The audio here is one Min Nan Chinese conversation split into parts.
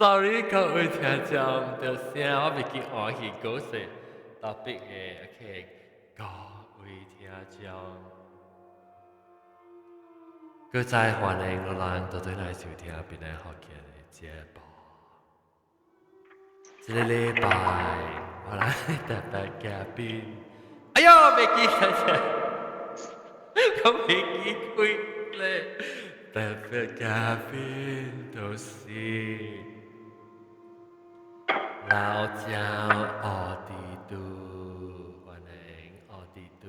Sorry，各位聽眾，毋著聲，我袂記換去講說特別的，OK，各位聽眾，閣再歡迎咱倒轉來收聽檳城福建的節目。這个禮拜我來特別嘉賓，哎喲，袂記得，我袂記開咧，特別嘉賓就是老蔣奧迪杜，歡迎奧迪杜。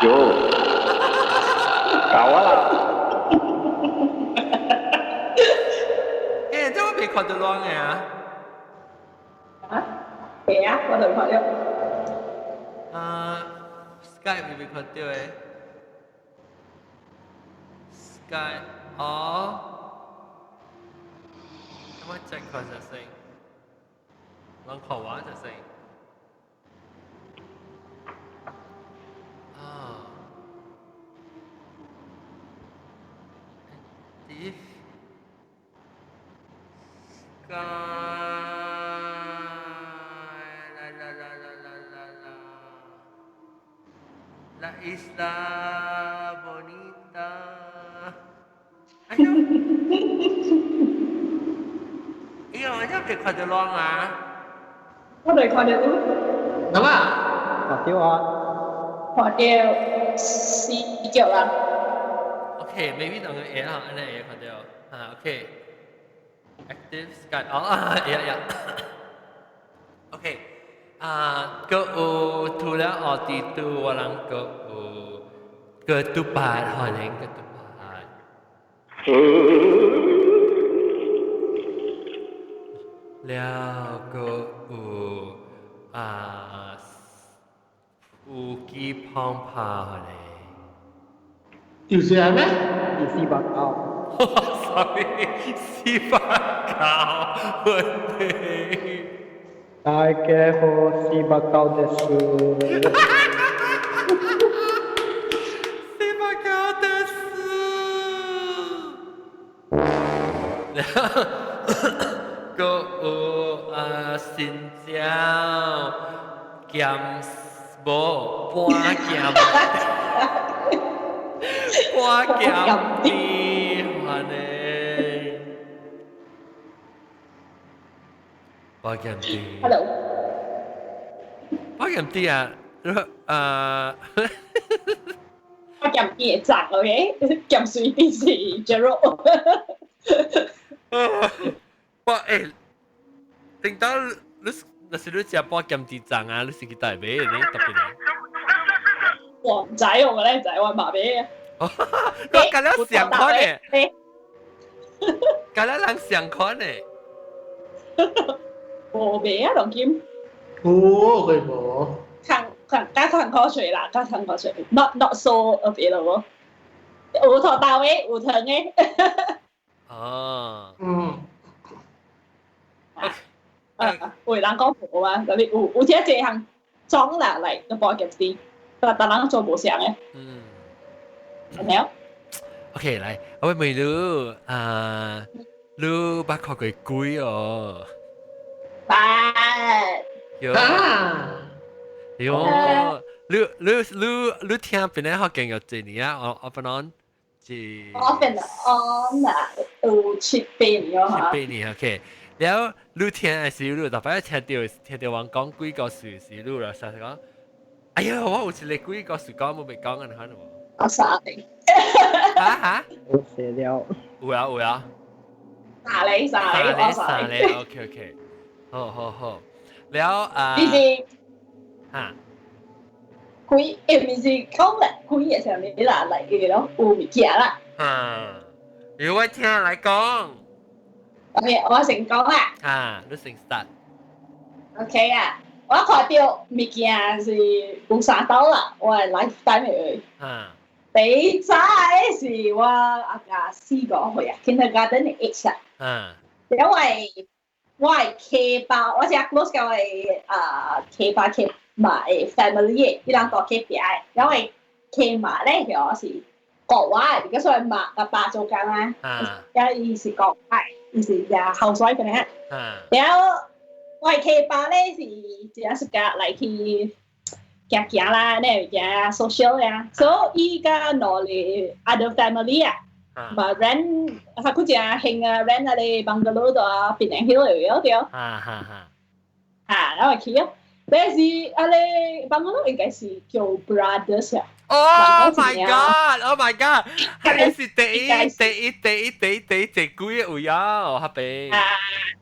喲，搞啊啦！欸，這我未看到亂的啊！啊？係啊，我就看到。啊，Skype 未看到的。Skype，哦。我再看一先，人看我一先。啊。Active Sky，啦啦啦啦啦啦啦，La Isla Bonita。哎喲！哎喲，我真未看到亂啊！我就看到。咁啊？看到啊！看到四腳人。 OK，maybe 兩個會啦，按呢會看到。啊，OK。Active Skype，哦啊，會啊會啊。OK，啊，閣有除了奧迪杜，我人閣有閣杜八，歡迎閣杜八。了閣有啊，有機胖胖咧。就是係咩？四百九。 Sorry，489，問題。大家好，489です。489です。閣有啊，新椒鹹無半鹹，半鹹甜，安呢？半鹹甜。 Hello。半鹹甜啊！啊。半鹹甜會髒，OK？鹹水啲是 Gerald。我欸，頂到你，若是你食半鹹甜髒啊，你是去佗買的呢？特別啊。我毋知，我個咧知，我嘛買啊。我佮了相款的，佮了人相款的。無買啊，當今。有，佢無。看看，加參考水啦，加參考水，not so available。有土豆的，有糖的。哦。啊，有人講無啊，特別有聽這項裝啦來個半鹹甜，但但人做無相的。係咪啊？OK，來，我問你啊，你捌看過鬼哦？捌。喲。喲，你你你你聽檳城福建有幾年啊？我不能是。我變on 啊，有七八年哦。七八年，OK。了，你聽的時，你逐擺聽到人講鬼故事時，你就啥講？哎呀，我有一個鬼故事講，我未講啊，你看到無？我啥哩？哈哈？有寫了。有啊有啊。啥哩啥哩啥哩，OK OK。好好好。了啊。你是？哈。鬼，欸，毋是講咧，鬼會啥物啦，來個咯，有物件啦。啊，由我聽來講。 OK，我先講啦。啊，你先 start。 OK 啊，我看到物件是有三道啦，我的 lifetime 的。第一早的是我阿家4、5歲啊，kindergarten 的 age 啊。因為我的契爸，我是 close 甲我的啊契爸契媽的 family 的，伊人住隔壁的。因為契媽咧，就是國話，而家所以媽佮爸做工啊，啊伊是國外，伊是也 housewife 嘅。然後我契爸咧是一時間來去行行啦，那物件 social 呀，所以伊佮兩個 other family 啊，嘛 rent 佢佢只興啊 rent 啊啲 bungalow 度啊，檳城 Hill 有對。啊哈哈。啊，然後去啊，但是啊咧 bungalow 應該是叫 brothers 啊。 Oh my god! Oh my god! 係是第一第一第一第一第一隻鬼嘅位啊，哈邊。啊，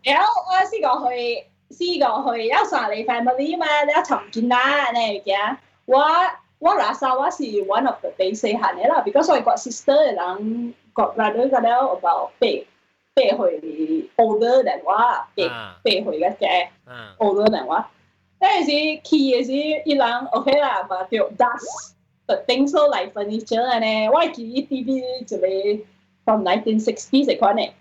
然後我試過去，試過去有三個 family 嘛，你尋見啦，你嘅。我那時我是 one of the 第細漢嘅啦，because 我個 sister 嘅人個 brother 個了 about 8歲 older than 我，八歲嘅嘅 older than 我。嗰陣時去嘅時，伊人 OK 啦，嘛就 dust。The things so like furniture 呢，我記得 TV 一個 from 1960s 這款的，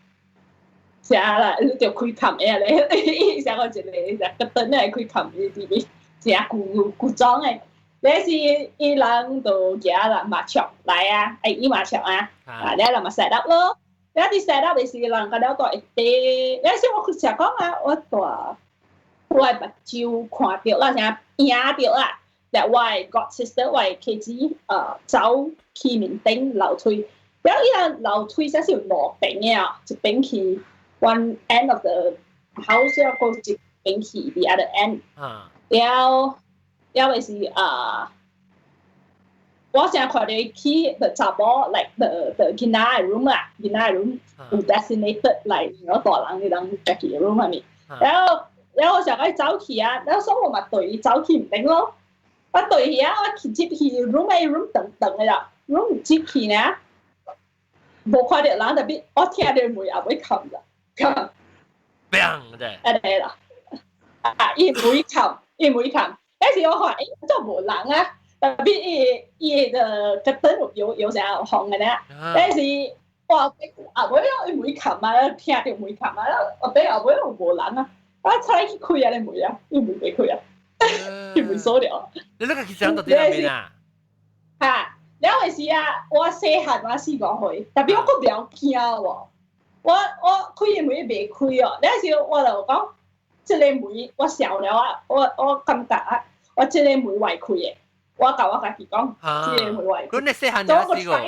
啥啦，你就開冚的咧，啥個一個個燈咧開冚的 TV，真古古裝的。你是伊人就舉啦麻雀來啊，哎伊麻雀啊，啊你啦嘛 set up 咯，你啲 set up 的時人個了大一塊，你是我成講啊，我大我目睭看著啦，啥影著啦。that 我的 god sister 我的契姊走去面頂樓梯，然後伊人樓梯才是有兩邊的啊，一邊去 one end of the house，然後一邊去 the other end。然後然後是我成日看到伊去 the 查某 like the 囡仔的 room 啊，囡仔的 room 有 designated like 我大人的人家己的 room 係咪？然後我想講走去啊，然後所以我嘛對伊走去毋頂咯。我對去啊，我去入去 room 的 room 長長的啦，room 入去呢，無看著人特別，我聽著門也會冚啦，冚。砰的。安呢啦，啊，伊門冚，伊門冚，但是我看，欸，做無人啊，特別伊伊的個燈有啥紅的呢？但是我後尾伊門冚啊，聽著門冚啊，後尾後尾又無人啊，我出來去開啊，你門啊，伊門袂開啊。伊門鎖了。你那個其實到底哪邊啊？哈，了的時啊，我細漢我4、5歲，特別我閣袂驚喎。我開門袂開哦，了時我就講，這個門我想了啊，我感覺啊，我這個門壞開的，我共我家己講，這個門壞開。咁你細漢就試過？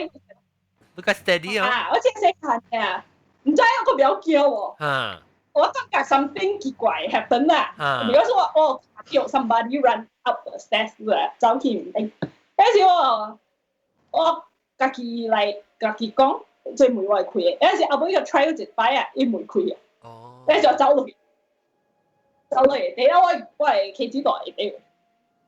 你較 steady 啊？啊，我真細漢啊，毋知我閣袂驚喎。我感覺 something 奇怪 happen 啦。如果說我叫 somebody run up the stairs 啦，走去毋頂，但是我家己來家己講，這門我會開的，但是後尾個 try 一擺啊，伊門開啊。哦。但是就走落去，走落去，第一我係茄子袋底。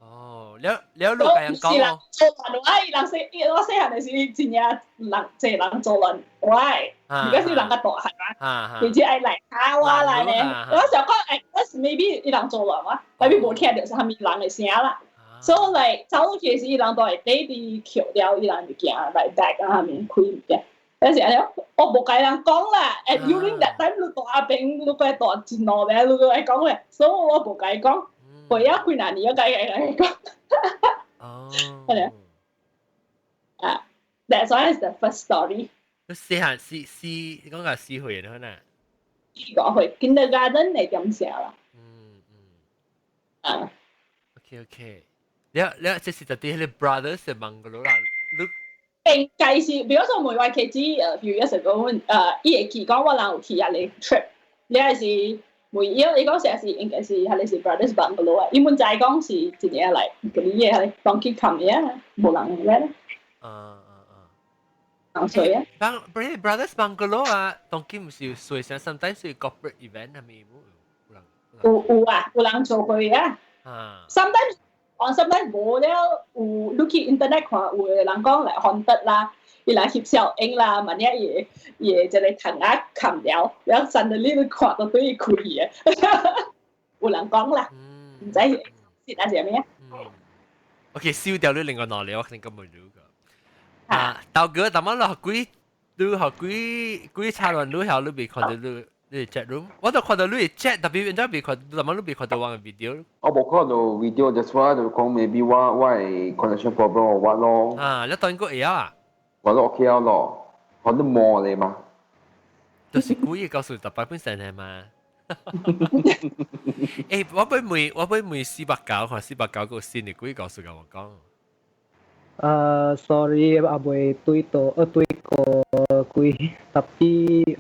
哦，了了，你共人講哦。做亂我，人細我細漢的時真正人濟人做亂我，而家是人較大漢嘛，而且愛來嚇我來呢。我想講，誒，maybe 伊人做亂我，maybe 無聽著啥物人的聲啦。所以來走落去時，伊人都會底佇橋了，伊人就行來 back 啊，下面開物件。但是按呢，我無共人講啦。誒，during that time 你大阿邊，你個大真路咧，你閣愛講咧，所以我無共伊講。過了幾若年，我共伊講。哦。係啊，That's why is the first story。你細漢四四講個4歲的可能。4、5歲，kindergarten 嚟點寫啦。啊。 OK。了了，這是就佇彼個 brothers 的 bungalow 啦。你應該是，比如說每位客子，比如一時講，伊會記講我人有去遐個 trip，你還是每伊伊講成是應該是彼個是 brothers bungalow 啊，伊們知講是一個來嗰啲嘢，當去看嘢，無人咧。人水啊。 Bang brothers bungalow 啊，當今毋是有水，像 sometimes 是 corporate event 係咪？有人有有啊，有人做過啊。Sometimes 講 sometimes 無了，有你去 internet 看，有的人講來 haunted 啦，伊來翕相影啦，萬一伊伊會一個窗仔冚了，然後 suddenly 你看到對伊開的，有人講啦，毋知是還是啥物啊？OK，燒掉你另外兩個，我肯定根本รู้個。啊，豆哥，但係落幾，你學幾幾插亂，你曉你未看到你你 chat room，我都看到你 chat，特別人家未看，但係你未看到我嘅 video。我無看到 video，that's why 就講 maybe 我的 connection problem or what 咯。啊，你當過會曉啊？我都 OK 咯，我都摸你嘛。就是故意告訴特別本身係嘛？欸，我欲問489，看489個新的鬼故事共我講。 Sorry，猶未對到，對過鬼，tapi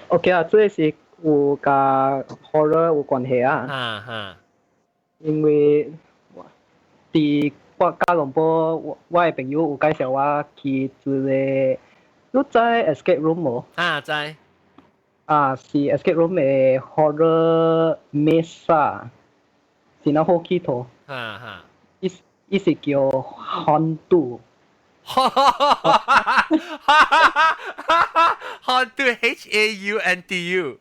，OK 啊，這是有佮 horror 有關係啊。哈哈。因為佇我吉隆坡，我的朋友有介紹我去一個，你知 escape room 無？啊，知。啊，是 escape room 的 horror maze 啊，真係好佚佗。哈哈。伊是叫 Hantu。 Hantu HAUNTU。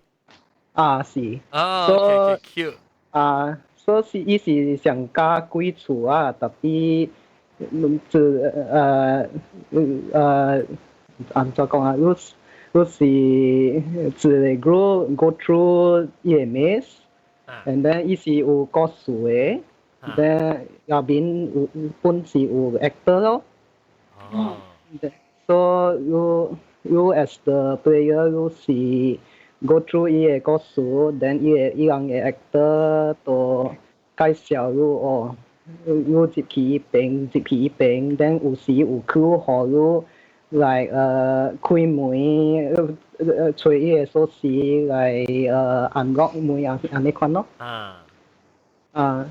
啊，是。哦，OK cute。啊，所以伊是上加鬼厝啊，tapi 就按怎講啊？你是一個 group go through 伊個 maze，and then 伊是有故事的，then 入面有本是有 actor 咯。哦。 So you as the player 你是 go through 伊個故事，then 伊個伊人的 actor 都介紹你哦，你入去彼邊，入去彼邊，then 有時有去予你來開門，揣伊個鎖匙來unlock 門啊，按呢款咯。啊。啊，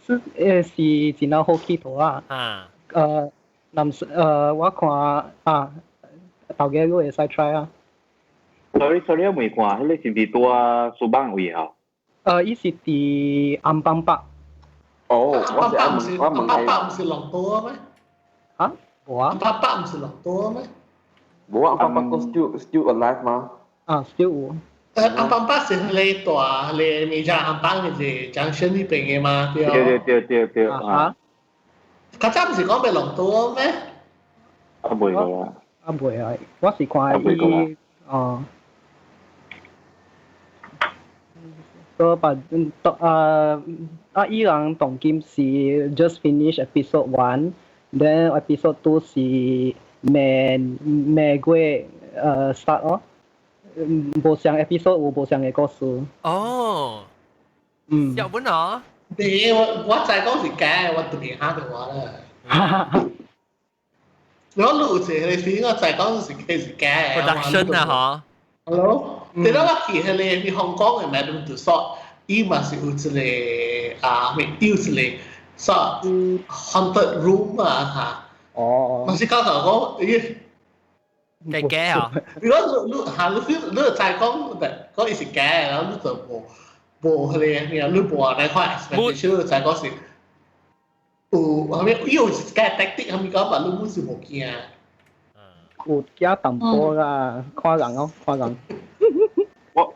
是是真正好佚佗啊。啊。臨時我看啊，頭家你會使 try 啊。 Sorry sorry，我未看，彼個是毋是佇梳邦位啊？伊是佇安邦北。哦，安邦北毋是安邦北毋是樂多咩？啊？無啊？安邦北毋是樂多咩？無啊，安邦北 still alive 嗎？啊，still 有。安邦北是彼個大，彼個物件安邦的是江選彼邊的嘛？對。對對對對對啊！較早毋是講欲樂多咩？啊，袂個啦。啊，袂啊，我是看伊哦。所以把啊，伊人當今是 just finish episode one，then episode two 是明明月start 咯，無相 episode 有無相的故事。哦，嗯。有本啊？你我知講是假，我特別嚇到我啦。我錄一個片，我知講是假是假。 Production 啊，嗬。Hello，你諗我去彼個香港的 Madame Tussauds，伊嘛是有一個啊，咩有一個啥 haunted room 啊嚇。哦。嘛是講頭講，伊。假假啊！如果你你嚇你你你知講，講伊是假，然後你就無無彼個咩，你無來看 expectation，你知講是有啥物，伊有一個 tactic，啥物講嘛，你本是無驚。有驚淡薄啦，看人哦，看人。我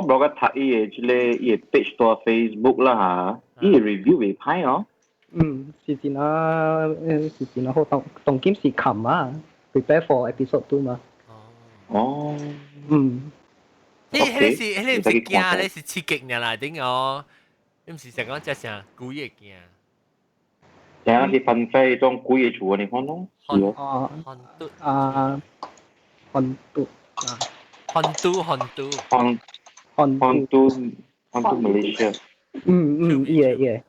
無個讀伊的這个伊的 page 佇 Facebook 啦嚇，伊的 review 袂歹哦。嗯，是真啊，是真啊好，當當今是冚啊，prepare for episode two 嘛。哦。嗯。你彼是彼毋是驚，彼是刺激爾啦，頂哦。你毋是想講這啥鬼會驚？聽是分飛種鬼的厝你看咯。哦。 Hantu 啊，hantu 啊。 Hantu hantu。 Hantu hantu Malaysia。嗯嗯，伊個伊個。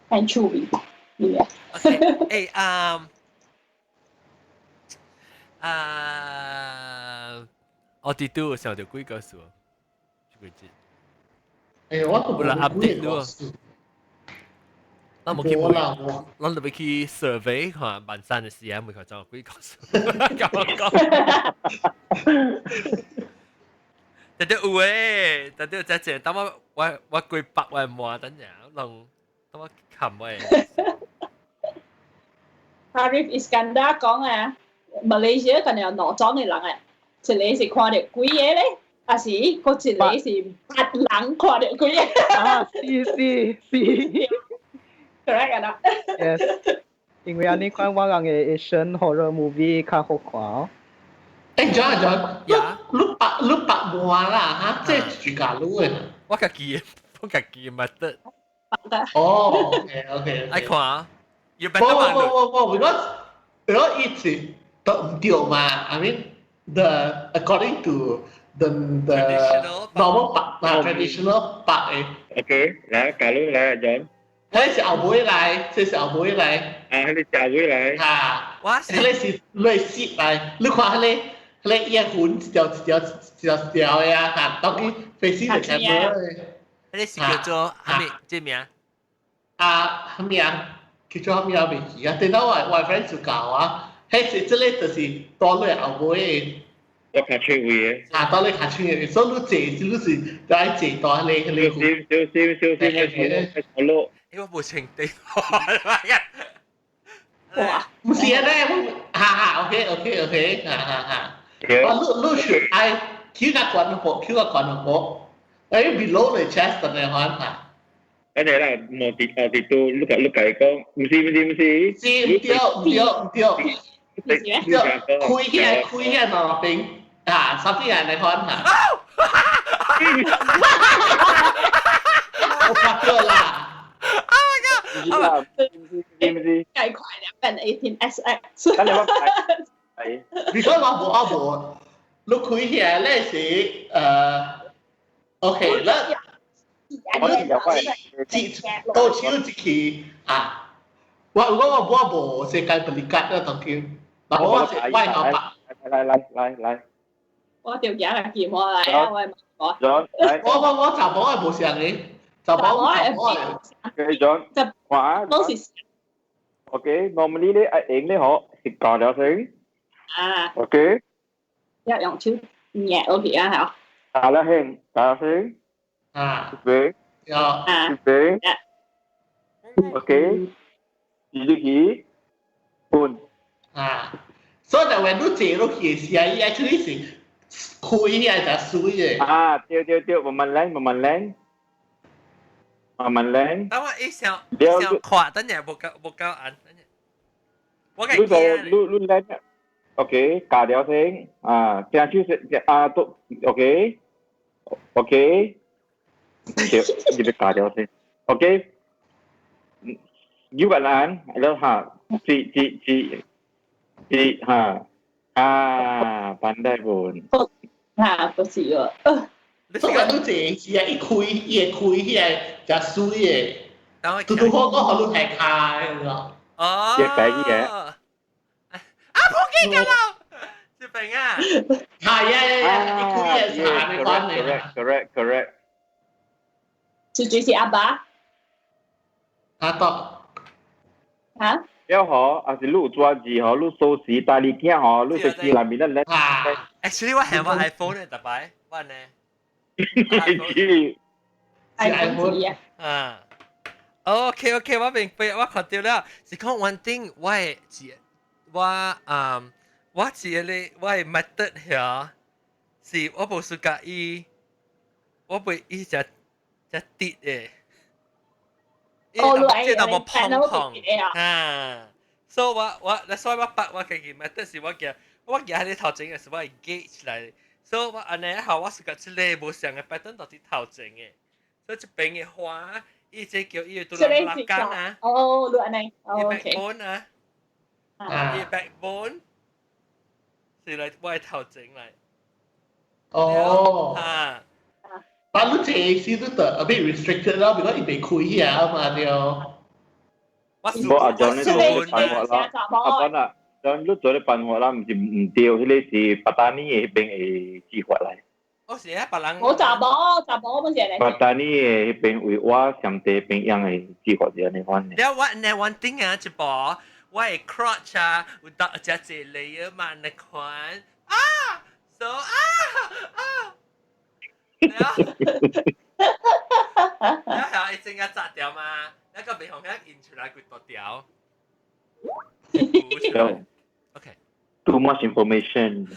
很趣味，對啊。欸啊啊！我哋都有想著鬼故事，這個節。欸，我都有啦 update 咯。咱無去問，咱特別去 survey 看萬山的時間，未看怎有鬼故事。講講。特別有誒，特別這這，等我幾百萬滿等陣，攏等我冚我。 Arif Iskandar 講啊，Malaysia 近有兩種的人啊，一个是看著鬼的咧，還是閣一个是白人看著鬼的。啊，是是是。 Correct 啊？Yes，因為按呢款我人的 Asian horror movie 較好看哦。欸，John John，你白滿啦，哈，這是住家路的。我家己，我家己嘛得。哦，OK OK。愛看。要 better 無無無無，because 伊是都毋對嘛。I mean the according to the normal 白啊 traditional 白的。 OK，來，假如來 John。彼是後尾來，這是後尾來。啊，彼個是後尾來。啊，我是彼個是類似來，你看彼個彼個葉痕一條一條一條一條的啊，嚇，當佢 facing the camera 的。彼個是叫做啥物？這名？啊，啥物啊？叫做啥物啊？袂記啊。等到我 friend 就教我，彼是這個就是倒落後尾的。我較手位的。啊，倒落較手位，所以你坐，你是愛坐到彼個彼個。小心小心小心，小路。因為我無穿底哇！毋是啊，咧，哈哈，OK OK OK，哈哈哈。啊，你你是愛起較懸好，起較懸好，哎，below the chest 的款哈。安尼啦，無佇哦佇都，你共你共伊講，毋是毋是毋是。是毋對毋對毋對。對，開起來開起來兩邊啊，something 按呢款哈。我發覺啦。 Oh my god！是毋是？計快兩份 18SX。等你我係。你講我無我無，你開起來咧是OK，咱我是有塊，到手一去啊！我無世界 berikat 啦，當叫，嗱我是我係老白。來來來來。我條頸嚟見我嚟啊！我我我我查某係無相嘅，查某查某係。 Okay, John. 哇。都是。 Okay, normally 咧，愛用咧嗬，是教了先。啊。 Okay。一用手捏落去啊，係。打了先，打了先。啊。一邊。有。啊。一邊。OK。入去。半。啊。所以就話你坐落去的時啊，伊 actually 是開起來就水的。啊，對對對，慢慢來，慢慢來，慢慢來。等我一想想看，等下無夠無夠按，等下。我你就你你來，OK，加掉先，啊，這樣就是啊都 OK，OK，對，你別加掉先，OK，有個人，然後哈，是是是是哈，啊，pandai pun。啊，不是哦。所以你坐時啊，一開伊會開起來，真水的。拄拄好我予你睇開，咯。哦。一百嘅。啊，仆街㗎啦！小平啊。係啊係啊，一開嘢茶你關你。 Correct correct correct。是就是阿爸。阿到。嚇？了嗬，還是你有抓字嗬，你鎖匙帶你囝嗬，你手機內面咧咧。 Actually 我係我 iPhone 咧，特擺我呢。是 iPhone 啊。啊。OK OK，我明白，我看到了。是講 one thing，我係我嗯，我是個我的 method 遐，是我無 suka 伊，我袂伊只只跌的。哦，這都無碰碰啊。所以我我，所以我捌我家己 method 是我行，我行喺你頭前嘅是我會 gauge 來，所以我按呢好，我是個這個無相嘅 pattern 到佇頭前嘅，所以這邊嘅花，伊這叫伊拄來拉桿啊。哦，你按呢，伊 backbone 啊，伊 backbone 是來我的頭前來。哦。啊。但你這是都得 a bit restricted 啦，because 伊袂開起來嘛對。我無阿 John 你做嘅辦法啦，阿 John 啊，John 你做嘅辦法啦，毋是毋對，彼個是八達尼的彼邊的計劃來。哦，是啊，別人。我查某，查某本是嚟。八達尼的彼邊為我上帝邊樣的計劃是按呢款的。了我呢 one thing 啊，一步，我的 crotch 啊，有到只一 layer 嘛，那款啊，so 啊啊，了，了後伊整個紮掉嘛，那個袂予遐印出來幾多條。OK。 Too much information。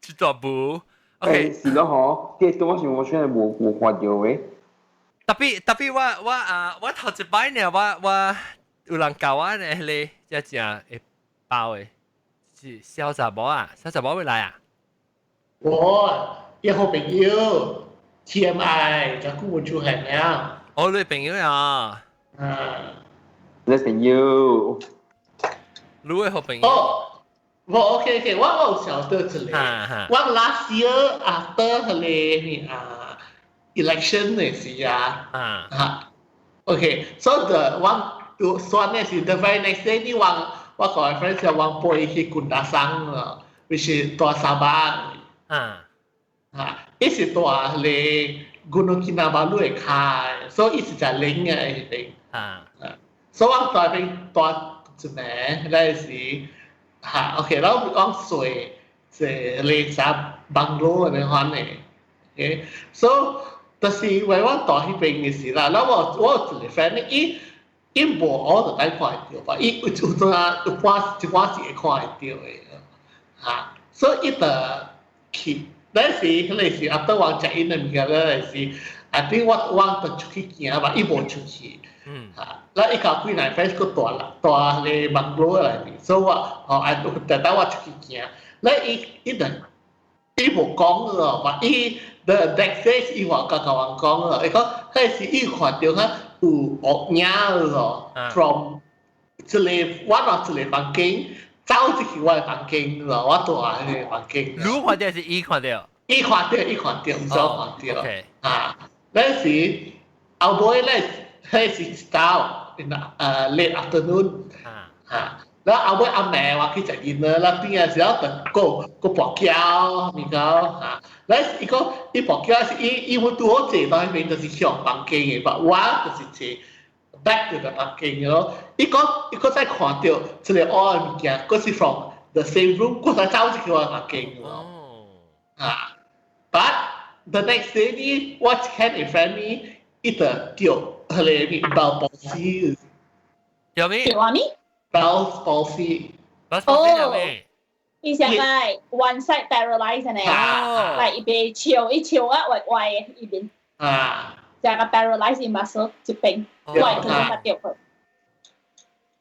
去大步。OK。是咯嗬，這 too much information 無無看到的。特別特別我我啊，我頭一擺呢，我我有人教我呢，彼個只正會包的，是小查某啊，小查某會來啊？我一好朋友 TMI 就顧出行了。哦，你朋友啊？啊。Less than you。你嘅好朋友。哦，無 OK OK，我有想到一個，我 last year after 彼個啊 election 的時啊，嚇，OK，so the 我選的是 the very next day 你我我個 friend 就我飛去 Kundasang 啊，which 是蹛沙巴。嚇，伊是蹛彼個 Gunung Kinabalu 的跤，所以伊是誠冷的彼邊。所以我蹛彼邊蹛一暝，那時嚇 OK，然後我睡坐咧只 bungalow 按呢款的，OK，so 但是為我蹛彼邊的時啦，然後我我有一個 friend 伊伊無我就該看會著吧，伊有有陣啊有半一半時會看會著的，嚇，所以伊就去。那時彼個時 after 我食因的物件了時，I think 我我就出去行吧，伊無出去。嚇，แล้ว伊共幾個 friend 閣蹛啦，蹛彼個 bungalow 內面，所以我哦，啊，特等我出去行，咧伊伊就伊無講咯，嘛伊 the next day 伊話共我講咯，伊講彼時伊看著較有烏影咯，from 一個我落一個房間，走入去我的房間咯，我蹛彼個房間。你看著是伊看著？伊看著，伊看著，毋是我看著。啊，那時後尾咧，彼是一早，in late afternoon，啊，然後後尾暗暝我去食 dinner 啦，轉來時候就閣閣跋筊物件嚇，咧伊講伊跋筊是伊伊阮拄好坐到彼邊就是向房間的嘛，我就是坐 back to the 房間咯。伊講伊閣再看著一個烏的物件，閣是 from the same room，閣再走入去我房間咯。啊，but the next day 呢，我一看伊 friend 呢，伊就著彼個 Bell palsy。著咩？著啥物？ Bell's palsy。 Bell's palsy 著咩？伊是個 one side paralyzed 呢，來伊邊笑伊笑啊，歪歪的伊邊。就個 paralyzed muscle 這邊，歪佢就掉去。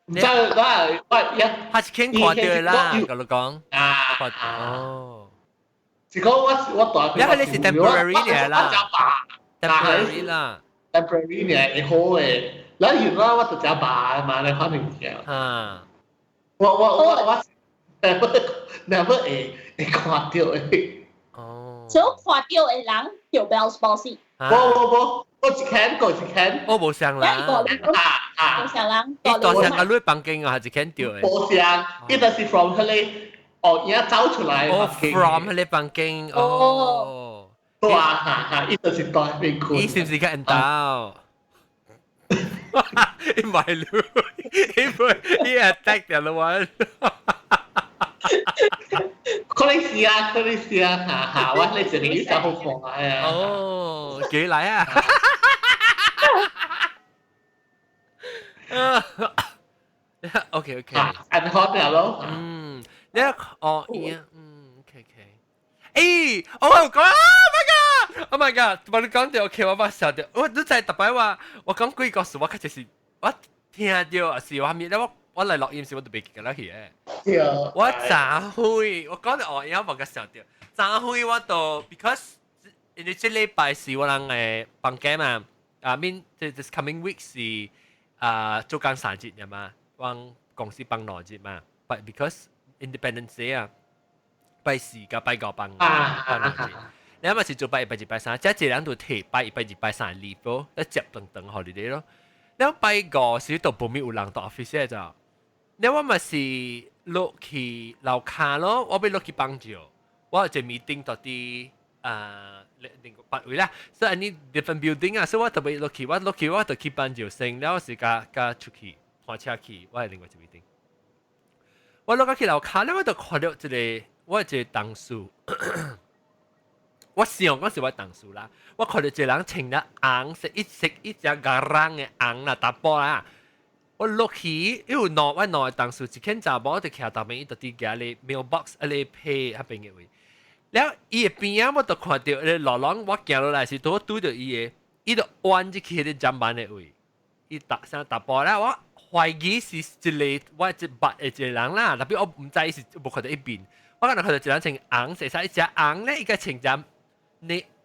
唔知我我一，他是肯看著啦，佮你講。啊。哦。是講我我蹛。因為你是 temporary 嘅啦。temporary 啦。 temporary 呢會好嘅，然後原來我就食飽嘛，你可能物件。我我我我 never never 會會看著的。哦。所以看著的人著 Bell's palsy。無無無，我一間過一間。我無相啦。啊啊。無相人。伊大相共你房間啊，還是見著的？無相，伊就是 from 彼個哦，影走出來。哦，from 彼個房間哦。對啊，哈哈，伊就是蹛彼邊睏。伊是毋是較緣投？伊唔係咯，伊唔伊 attack 掉了我。可能是啊，可能是啊，哈哈，我你這裡就好看啊。哦，幾嚟啊？OK OK。按好掉咯。嗯，你哦，嗯，OK OK。誒，我講啊，Oh my god！Oh my god！我你講著 OK，我把笑著。我你知逐擺話，我講幾個事，我確實是我聽著啊是我面，我我來錄音時我都袂記得了去的。我昨昏我講著哦，然後我個笑著。昨昏我都 because 因為這禮拜是我人的放假嘛，啊，mean this coming week 是啊做工三日嘛，我公司放兩日嘛，but because Independence Day 啊。拜四佮拜五放放兩日，你嘛是做拜一、拜二、拜三，這一人就提拜一、拜二、拜三 leave 咯，一接長長 holiday 咯。了拜五時都無物有人佇 office 就，了我嘛是落去樓跤咯，我欲落去幫助，我有一個 meeting 佇佇啊另個別位啦，所以按呢 different building 啊，所以我特別落去，我落去我就去幫助先，了我是佮佮出去換車去，我係另外一個 meeting。我落去樓跤了，我就看著一個。我一個同事，我想講是我同事啦。我看著一個人穿了紅色，一色一隻 garang 的紅啦，查埔啦。我落去，因為兩我兩個同事一間查某就徛頭邊，伊就佇舉咧 mailbox 啊咧批彼邊的位。了伊的邊仔我就看著，咧路廊我行落來時，拄拄著伊的，伊就彎入去彼個砧板的位。伊搭啥查埔啦，我懷疑是一個我一捌的一個人啦，但係我毋知伊是無看著伊面。我敢若看著一個人穿紅色衫，伊隻紅咧，伊個穿隻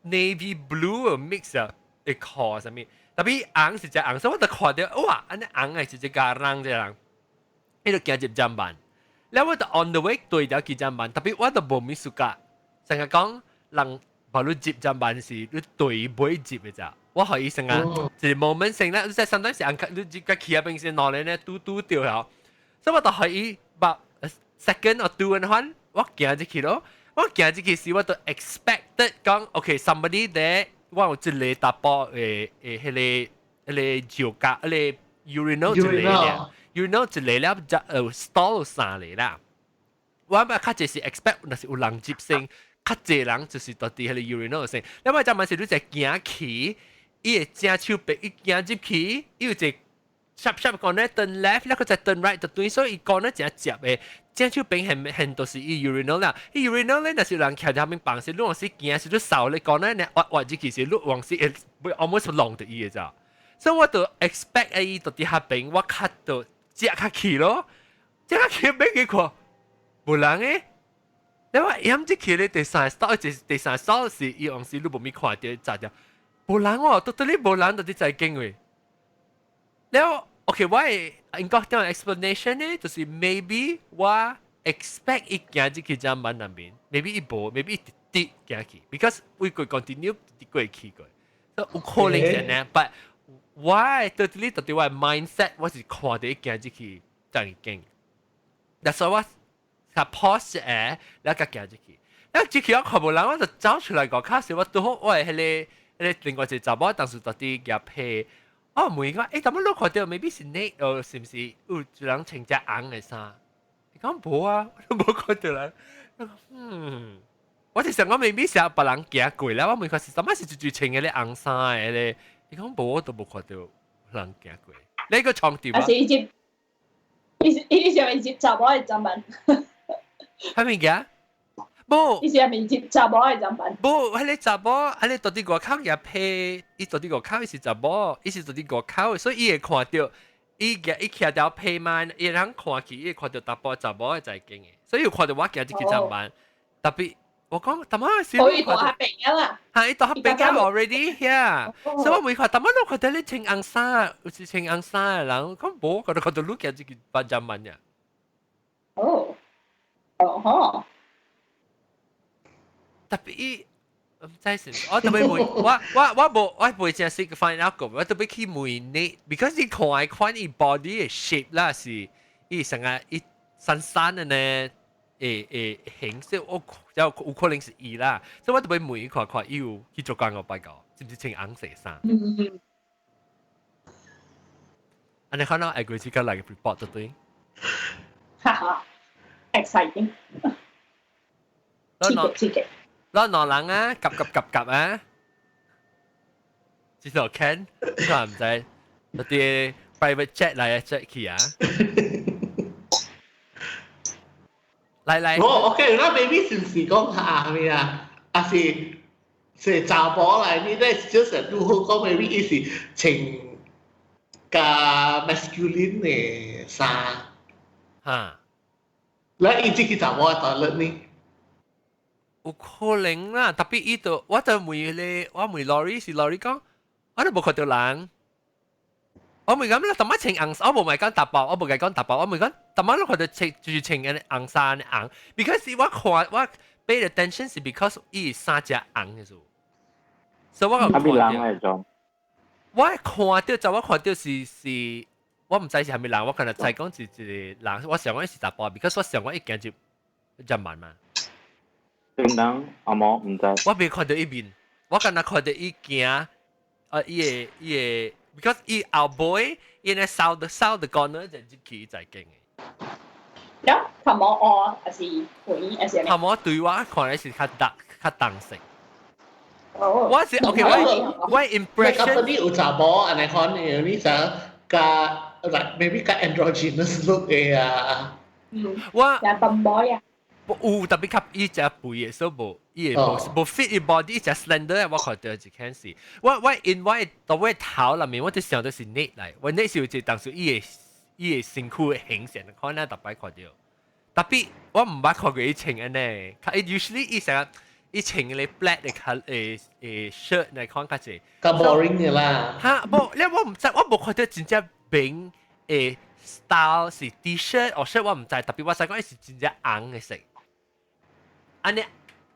navy blue mix 啊，的褲啥物，特別紅是隻紅，所以我就看到哇，按呢紅的是一家人這人，伊就行入砧板，了我就 on the way 對著去砧板，特別我就無物 suka，成日講人無你入砧板是你對尾入的咋，我予伊成個一個 moment 先咧，你知 sometimes 是紅你入個起啊邊先攞嚟咧拄拄著了，所以我就予伊把 second or two 的款，我行入去咯，我行入去時我就 expected 講 OK somebody there。我有一個查埔的的彼個石甲，彼個 urinal 一個了，urinal 一個了，就stall 三個啦。我咪較濟是 expect 若是有人接先，較濟人就是佇彼個 urinal 先。你我就問是你一行去，伊會正手邊，伊行入去，伊有一個 sharp sharp corner turn left，了閣再 turn right 就對，所以伊 corner 誠接的。正手邊係係都是伊 urinal 啦，伊 urinal 咧，若是有人徛佇遐面放時，你往時行時，你掃咧 corner 咧，挖挖入去時，你往時會 almost 弄著伊的咋。所以我就 expect 伊佇遐邊，我較就食較去咯，食較去欲去看，無人的。你話閹入去咧，第三 stall 第三 stall 是伊往時你無咪看著炸掉，無人哦，到底你無人到底在經位。了 OK，我的應該點 explanation 呢，就是 maybe 我 expect 伊行入去砧板內面，maybe 伊無，maybe 伊直直行去，because 會過 continue 直過去過，所以有可能是呢，but 我到底到底我 mindset 我是看著伊行入去才會驚，that's why 我較 pause 一下，了才行入去，了入去我看無人，我就走出來外口時，我拄好我的彼個另外一個查某當時佇佇舉被。我問伊講，欸，踮仔你看著 maybe 是你，哦，是毋是有一人穿隻紅的衫？伊講無啊，我都無看著人。嗯，我就想講 maybe 是別人行過了，我問佢是啥物是最穿彼個紅衫的咧？伊講無，我都無看著人行過。你個床墊啊？是伊接，伊伊是咪接查某的砧板？啥物件？無，伊是咪接查某的砧板？無，彼個查某，彼個佇佇外口也被，伊佇佇外口伊是查某，伊是佇佇外口，所以伊會看著，伊舉伊徛條被嘛，伊會通看去，伊會看著查埔查某的在間的，所以有看著我行入去砧板，特別我講，踮仔時我伊佇遐邊啊啦，嚇，伊佇遐邊啊 already yeah，所以我問佢，踮仔你看著你穿紅衫，有是穿紅衫的人，講無，我都看著你行入去砧板呀。哦，哦吼。特別伊毋知是，我特別問，我我我無我袂誠識 find out 過，我特別去問你，because 你看看伊 body 的 shape 啦，是伊成個伊瘦瘦的呢，會會形式我有有可能是伊啦，所以我特別問伊看看伊有去做工個擺個，是毋是穿紅色衫？嗯。按呢可能愛過去個來個 report 對對。哈哈，exciting。刺激刺激。攞兩人啊，夾夾夾夾啊！知道 Ken，你看毋知？嗰啲 private jet 來 jet 去啊！來來。我 OK，那 maybe 是毋是講下咩啊？還是是查某來？你咧就是如何講？maybe 伊是穿較 masculine 的衫。哈。來，伊這個查某 toilet 呢？有可能啦，特別伊就我就問咧，我問 Lori 是 Lori 講，我都無看著人。我問講你踮仔穿紅，我無咪講查埔，我無共講查埔，我問講踮仔你看著穿就是穿按呢紅衫紅，because 我看我 pay attention 是 because 伊衫誠紅的數，所以我看著。我看著就我看著是是，我毋知是啥物人，我可能猜講是一個人，我想講是查埔，because 我想講伊行入入門嘛。正當阿毛毋知。我未看著伊面，我敢若看著伊行，啊，伊的伊的，because 伊後尾伊咧掃的掃的 corner 就入去在間的。了，頭毛烏還是灰還是？頭毛對我看來是較淡較淡色。哦。我是 OK，我我 impression。你有查某按呢款的，你想較 like maybe 較 androgynous look 的啊？嗯。我。像 tomboy 啊。有特別較伊誠肥的，所以無伊會無無 fit 伊 body，伊誠 slender 我看著一件事。我我因為到我頭內面，我就想著是你來，我那時候就當時伊的伊的身軀的形象，可能特別看著。特別我毋捌看過伊穿按呢，伊 usually 伊成日伊穿個 black 的 colour 誒誒 shirt 來看較濟。較 boring 嘅啦。嚇，無，你我毋知，我無看到真正明的 style 是 T-shirt 或 shirt 我毋知，特別我知講伊是真正紅的色。按呢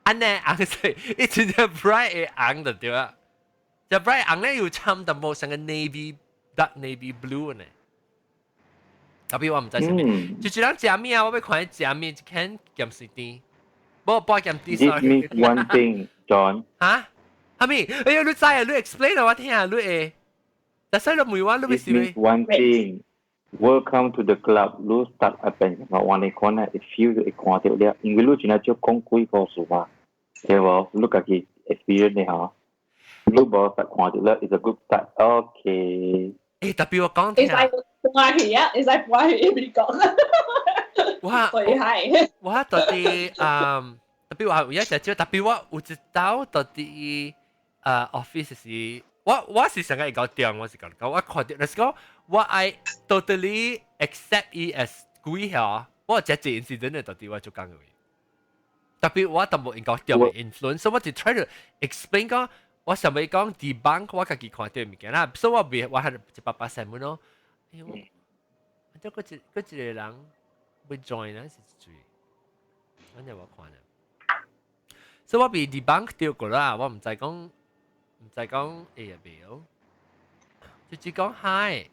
按呢紅色，伊真正 bright 的紅就對啊。就 bright 紅咧有摻淡薄像個 navy dark navy blue 呢。特別我毋知啥物，就是人食物啊，我欲看伊食物，一間鹹水甜，無半鹹甜。 This means one thing, John。嚇？哈咪？哎呀，你知啊？你 explain 我聽啊，你會。但係你問我，你 This means one thing. Welcome to the club. 你 start 一邊，我話你看咧，it feel 會看到了，因為你真係少講幾個數嘛，對無？你家己 experience 你嚇，你無實看到了，is a good start. Okay。誒，特別我講聽。會使搬去啊，會使搬去美國。我係我到底嗯，特別我有一隻招，特別我有一道到底office 是，我是上個會搞掂，我是講講我看到，就是講我愛 totally accept 伊 as 鬼嚇，我這這 incident 的到底我就講嘅。特別我都無應該掂嘅 influence，所以我就 try to explain 講，我想欲講 debunk 我家己看到物件啦，所以我未我係100%咯。哎呦，這個一個一個人欲 join 啊是最，我就無看啦。所以我被 debunk 掉過啦，我毋知講毋知講會啊袂哦，就只講 hi，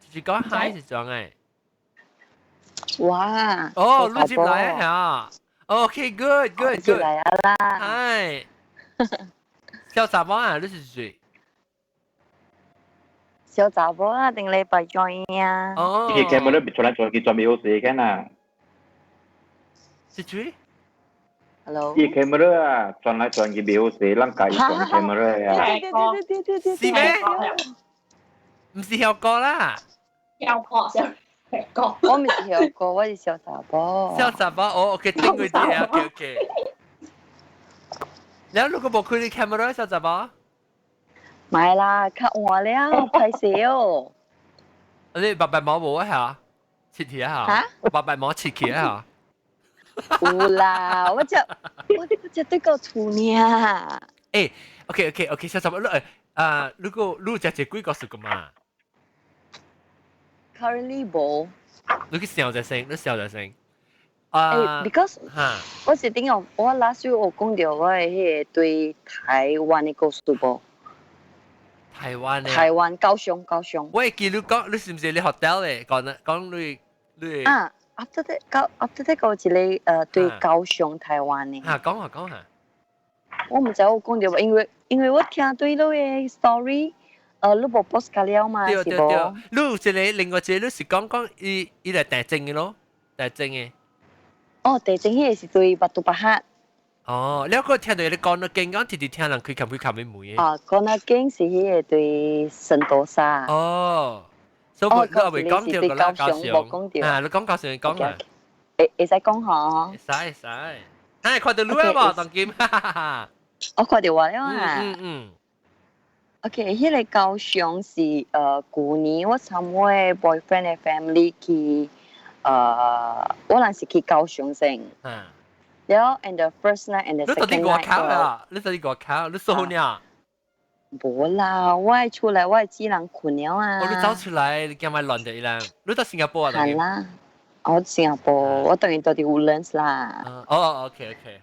就只講 hi 是怎誒？哇！哦，你入來啊？OK，good good good。入來啊啦！係，小查某啊，你是誰？小查某啊，頂禮拜 join 啊。哦。伊 camera 別出來做去專備好勢嘅啦。是誰？Hello。伊 camera 啊，轉來轉去袂好勢，咱家己轉 camera 啊。對對對對對。是咩？毋是效果啦。效果小果。我毋是效果，我是小查某。小查某，哦，OK，頂過啲啊，OK OK。然後如果無開你 camera，小查某？買啦，較換了，歹勢哦。你白白毛無啊嚇？切起啊嚇？白白毛切起啊嚇？有啦，我只我這對個厝呢。誒，OK OK OK，小查某，你誒啊，如果你食這幾個數個嘛？Currently 無。你去想一聲，你想一聲。啊，because 我是點樣？我 last week 我講到我的彼個對台灣的故事無？台灣咧？台灣高雄，高雄。我會記你講，你是毋是你 hotel 咧？講講你你。啊，after that 高 after that 有一個對高雄台灣的。嚇，講下講下。我毋知我講著無，因為我聽對你的 story，你無 post 過了嘛，對對對，你有一個另外一個，你是講講伊伊來地震的咯，地震的。哦，地震彼個是對 Batu Pahat。哦，你個聽到你講到勁講，直直聽人開冚開冚的門的。啊，講到勁是彼個對聖多沙。哦，所以你也未講到個啦，高雄。啊，你講高雄，你講啊。會會使講吼？會使會使。哎，看到你啊無，當今，哈哈哈。我看到我了啊。嗯嗯。 OK，彼個高雄是舊年我參我的 boyfriend 的 family 去，我人是去高雄先。然後 and the first night and the second night。你到底外口啊？你到底外口？你數呢？無啦，我愛出來，我愛只人睏了啊。哦，你走出來，你驚咪亂著伊啦？你到新加坡啊？係啦，我新加坡，我當然到佇 Woodlands 啦。哦，OK OK。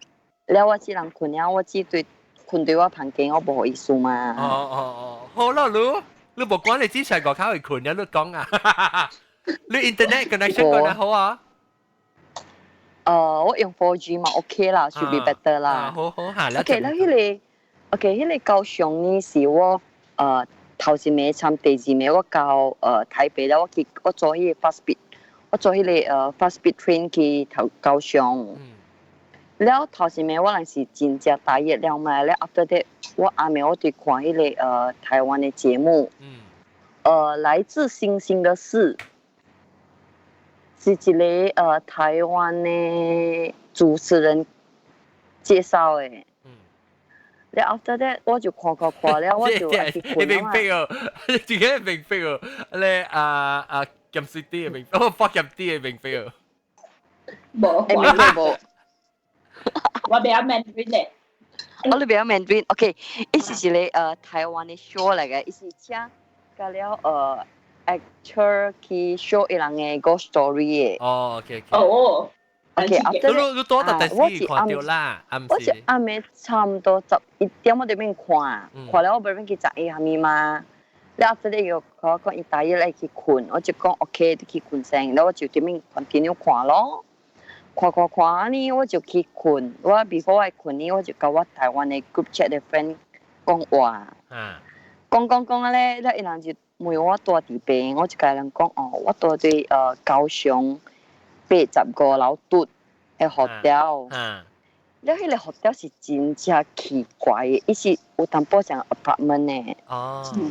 了我一人睏了，我只對睏對我房間，我無好意思嘛。哦哦哦，好啦，你你無管你之前外口會睏了，你講啊。你 internet connection 講得好啊？我用 4G 嘛，OK 啦，should be better 啦。好好下。 OK，那彼個，OK，彼個高雄呢是我頭一暝參第二暝我到台北了，我去我坐彼個 fast speed，我坐彼個fast speed train 去頭高雄。了頭一暝我人是真正大熱了嘛，了 after that 我暗暝我佇看彼個台灣的節目，來自星星的事。是一個台灣的主持人介紹的。了 after that 我就看看看了，我就愛去睏明白哦，自己明白哦，你啊啊鹹水啲的明，哦放鹹啲的明白哦。無，會明白無？我袂曉 Mandarin 咧。我你袂曉 Mandarin，OK，伊是一个台灣的 show 來嘅，伊是請佮了actor 去 show 伊人的 ghost story 的。哦，OK。哦。 OK，你你多特第四看到啦，我是暗暝差唔多11點我佇邊看，看了我欲去食伊蝦米嘛。了後尾又我講伊大約來去睏，我就講 OK，你去睏先，了我就佇邊 continue 看咯。看看看呢，我就去睏。我 before 我睏呢，我就佮我台灣的 group chat 的 friend 講話。講講講咧，了伊人就問我蹛佇佗，我就共人講哦，我蹛佇高雄85樓拄的 hotel。了，彼個 hotel 是真正奇怪的，伊是有淡薄像 apartment 的。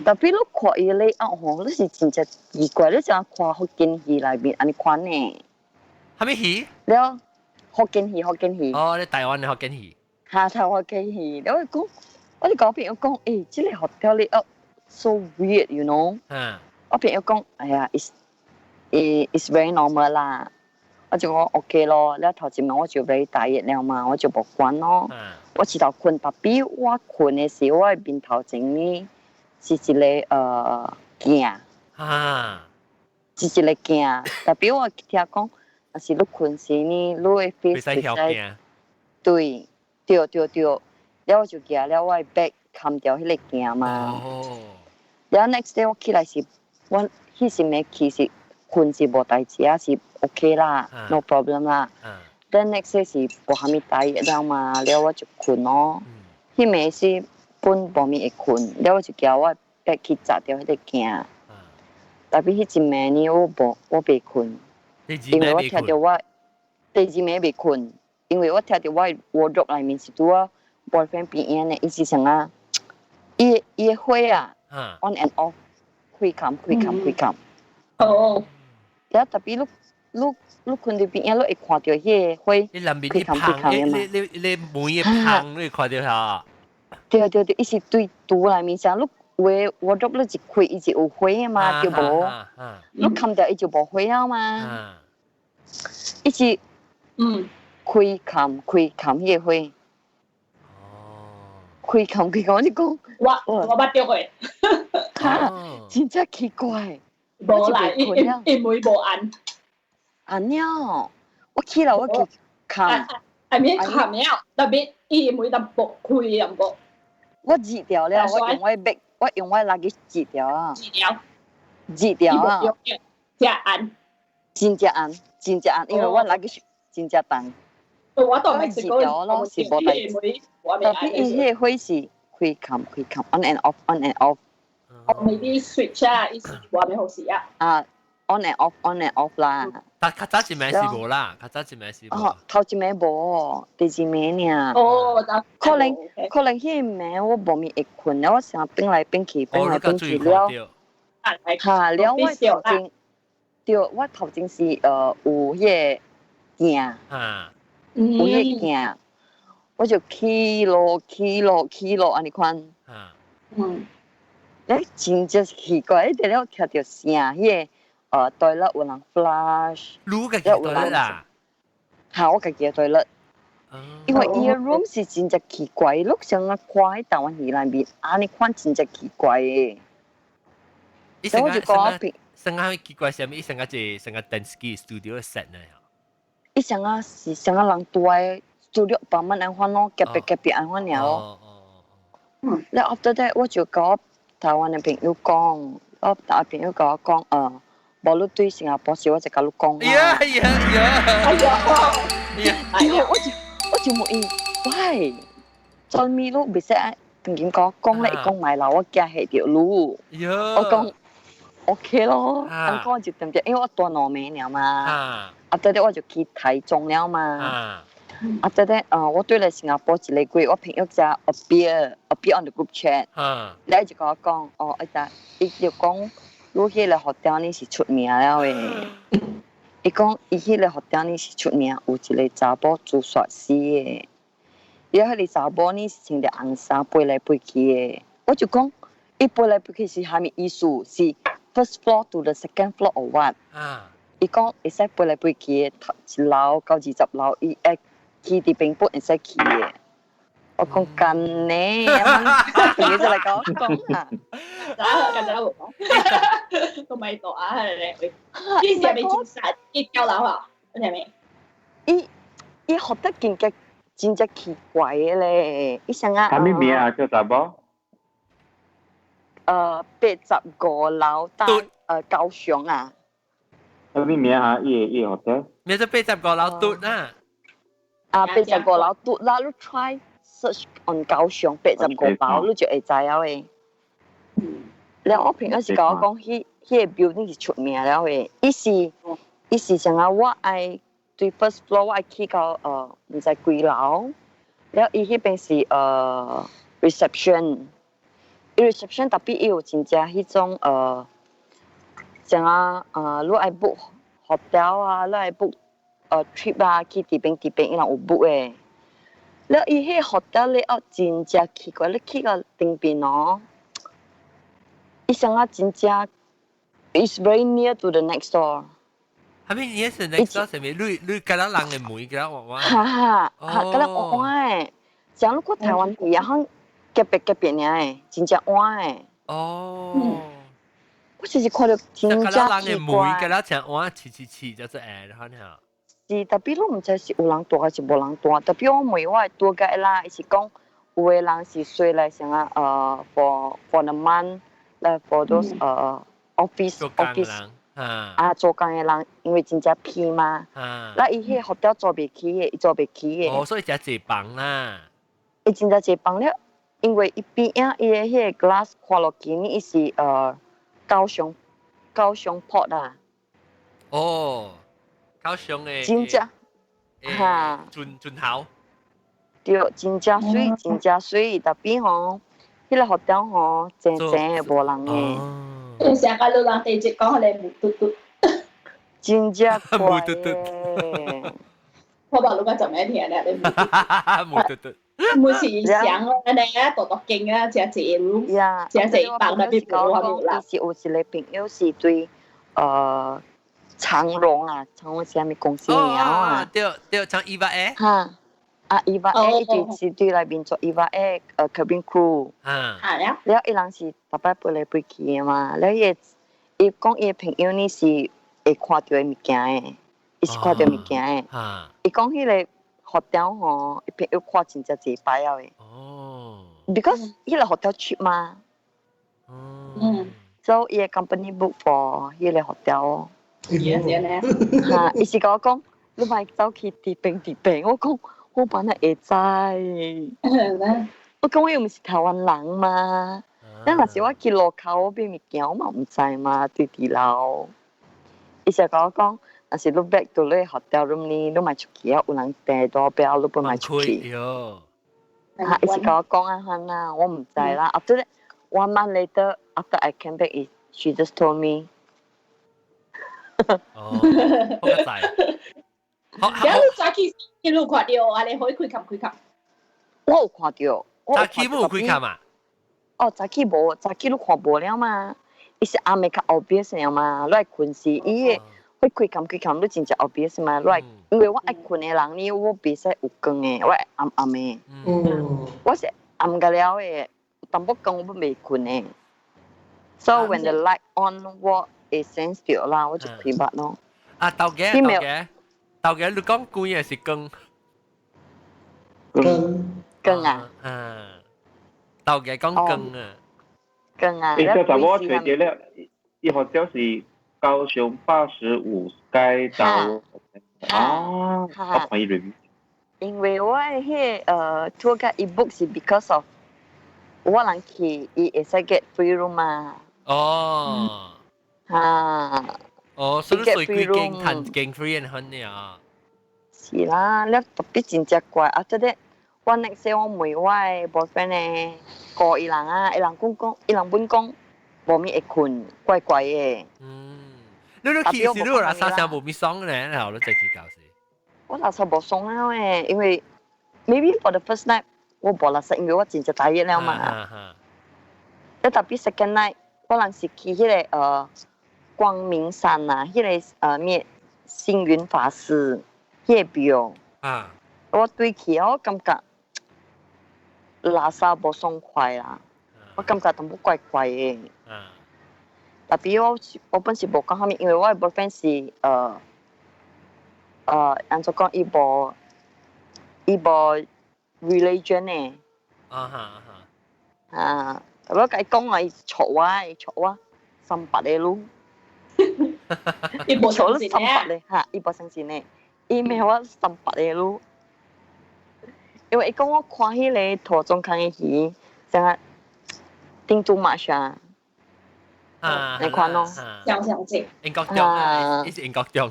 特別你看伊個 layout 吼，你是真正奇怪，你像看福建戲內面按呢款呢。啥物戲？了，福建戲，福建戲。哦，你台灣的福建戲。哈，台灣福建戲。了我講，我就講朋友講，欸，這個 hotel layout so weird，you know？我朋友講，哎呀，it's very normal 啦。我就講 OK 咯，了頭一晚我就 very tired 了嘛，我就無管咯。我一頭睏，特別我睏的時，我的面頭前呢是一個鏡，是一個鏡。特別我聽講，若是你睏時呢，你的 face 會使鏡。對，對對對，了我就舉了我的 bag 冚掉彼個鏡嘛。了 next day 我起來是，我彼時暝去是睏是無代誌啊，是 OK 啦，no problem 啦。Then next day 是無蝦米代誌了嘛，了我就睏咯。彼暝是本無物會睏，了我就舉我 bag 去砸掉彼個鏡。特別彼一暝呢，我無我袂睏，因為我聽著我第二暝袂睏，因為我聽著我 wardrobe 內面是拄我 boyfriend 邊仔呢，伊是啥啊？伊的火啊，on and off，開冚開冚開冚。了特別你睏佇邊仔，你會看著彼個火你南邊開冚開冚的嘛？你你你門的芳，你看著哈？對對對，伊是對櫥內面啥，你有的 wardrobe 你一開，伊就有火的嘛，對無？你冚掉伊就無火了嘛。伊是開冚開冚彼個火。開冚開冚，我就講，我捌著過。哈，真正奇怪。無啦，伊伊門無按。按了，我起來我去冚。係咪冚了？特別伊門淡薄開淡薄。我折掉了，我用我 bag，我用我 luggage 折掉啊。折掉。折掉啊。真按。真正按，真正按，因為我 luggage 真正重。我都未折掉咯，是無代誌。特別伊彼個火是開冚開冚，on and off on and off。我 maybe switch 啊，伊是話咩好事啊？啊，on and off on and off 啦。但較早一暝是無啦，較早一暝是無。哦，頭一暝無，第二暝爾。哦，可能可能彼暝我無物會睏了，我成日變來變去，變來變去了。哈，了我頭前，對，我頭前是有彼個鏡，有彼個鏡，我就起落起落起落按呢款。咧真正奇怪，伊佇咧聽著聲，彼個toilet 有人 flush，你家己 toilet 啦？哈，我家己 toilet。因為伊個 room 是真正奇怪，你像啊看喺台灣戲內面，按呢款真正奇怪的。所以我就講，成個奇怪啥物？伊成個一成個電視機 studio set 呢？伊成個是成個人住的 studio 房間按款咯，隔壁隔壁按款爾咯。了 after that 我就佮我台灣的朋友講，我台灣朋友共我講，無你對新加坡時，我就共你講。呀呀呀！因為我就問伊，喂，做咩你袂使當今講講咧，伊講莫啦，我驚嚇著你。我講 OK 咯，按講就對唔對？因為我蹛兩暝爾嘛。after that 我就去台中了嘛。after that，我對來新加坡一個月，我朋友才 appear on the group chat，咧就共我講，哦，伊就伊就講，你彼個 hotel 呢是出名了的。伊講伊彼個 hotel 呢是出名，有一個查某自殺死的。伊彼個查某呢是穿著紅衫飛來飛去的。我就講，伊飛來飛去是啥物意思？是 first floor to the second floor or what？伊講會使飛來飛去的，一樓到20樓，伊會去佇邊本會使去的。我講幹呢，朋友就來共我講啊。就咁就講，都咪度啊！你，呢時係咪真實？結交樓啊？你係咪？伊伊學得真正真正奇怪的咧，伊啥啊？啥物名啊？叫查某？85樓單高雄啊。啥物名啊？伊個學得？咩做85樓嘟啊？啊，八十五樓嘟啦，你 try search on 高雄八十五樓，你就會知影的。了我朋友是共我講，彼個 building 是出名了的，伊是像啊，我愛對 first floor 我愛去到毋知幾樓，了伊彼邊是reception，伊 reception 特別伊有真正彼種像啊你愛 book hotel 啊，你愛 book trip 啊，去佇邊佇邊伊人有 book 的。了伊彼個 hotel 咧哦，真正奇怪，你去到頂邊哦，伊像啊真正，it's very near to the next door。係咪你是 next door 係咪？你敢若人的門敢若歪歪？哈哈，哈，敢若歪歪的。像你看台灣戲啊，響隔壁隔壁爾的，真正歪的。哦。我就是看著真正奇怪。人的門敢若像歪，刺刺刺，就是會，然後呢？是，特別你毋知是有人住還是無人住。特別我問我的 tour guide 啦，伊是講有的人是睡來啥啊？For the month，來 for those office office 啊做工的人，因為真正偏嘛。那伊彼個 hotel 租袂起的，伊租袂起的。哦，所以誠濟房啦。伊真正濟房了，因為伊邊仔伊的彼個 glass 看落去呢，伊是高雄 port 啊。哦。高雄的，真正哈，船頭，對，真正媠，真正媠，特別吼，彼個 hotel 吼，靜靜的無人的。成個老人地直講佢哋木嘟嘟，真正木嘟嘟。我話老家就咩聽咧，你木嘟嘟。每次上啊，你啊，度度勁啊，真濟路，真濟房那邊無啊無啦。伊是有一個朋友是對，長榮啊，長榮是啥物公司名啊？對對，像 EVA Air。哈，啊 EVA Air 伊就是對內面做 EVA Air cabin crew。係啊。了伊人是逐擺飛來飛去的嘛，了伊伊講伊的朋友呢是會看著的物件的，伊是看著物件的。伊講彼個 hotel 吼，伊朋友看真正濟擺了的。哦。 Because 彼個 hotel cheap 嘛。所以伊個 company book for 彼個 hotel。哈！伊是共我講，你莫走去佇邊佇邊，我講我本來會知。我講我又毋是台灣人嘛，咱若是我去路口我買物件，我嘛毋知嘛，對佇樓。伊就共我講，若是你 back 到你 hotel room 呢，你莫出去啊，有人訂多標，你不莫出去。哈！伊是共我講按款啦，我毋知啦。After that, one month later, after I came back, she just told me. 哦，好個仔。好，你早起一路看著，啊，你可以開冚開冚。我有看著。早起無開冚啊？哦，早起無，早起你看無了嘛？伊是暗暝較 obvious 了嘛？你愛睏時，伊個會開冚開冚，你真正 obvious 嘛？你愛，因為我愛睏的人呢，我袂使有光的，我愛暗暗的。我是暗個了的，有淡薄光我袂睏的。So when the light on，我會 sense 著啦，我就開目咯。啊，頭家頭家，頭家，你講光還是光？光。光啊！啊，頭家講光啊。光啊！欸，小查某揣著了，伊號是高雄85街道。啊，我看伊 review。因為我的彼個tour guide 伊 book 是 because of 我人去，伊會使 get free room 嘛。哦。哈。哦，所以隨幾間趁間 free 的很啊。是啦，了特別真正怪，啊，這個我 next day 我問我的 boyfriend 呢，顧伊人啊，伊人講講，伊人本講無物會睏，怪怪的。嗯，你去時你有垃圾聲無物爽咧，然後你再去搞事。我垃圾無爽了誒，因為 maybe for the first night 我無垃圾，因為我真正大熱了嘛。了特別 second night 我人是去彼個光明山啊，彼個咩星雲法師彼個廟。啊。我對去我感覺垃圾無爽快啦，我感覺淡薄怪怪的。特別我本是無講啥物，因為我的 boyfriend 是按怎講，伊無 religion 的。啊哈哈。啊，我共伊講啊，伊錯我，伊錯我三百個路。伊無錯你三百個嚇，伊無相信的，伊罵我三百個路。因為伊講我看彼個塗裝空的魚，像啊頂 too much 啊。啊，你看咯，相相信。英國中啊，伊是英國中。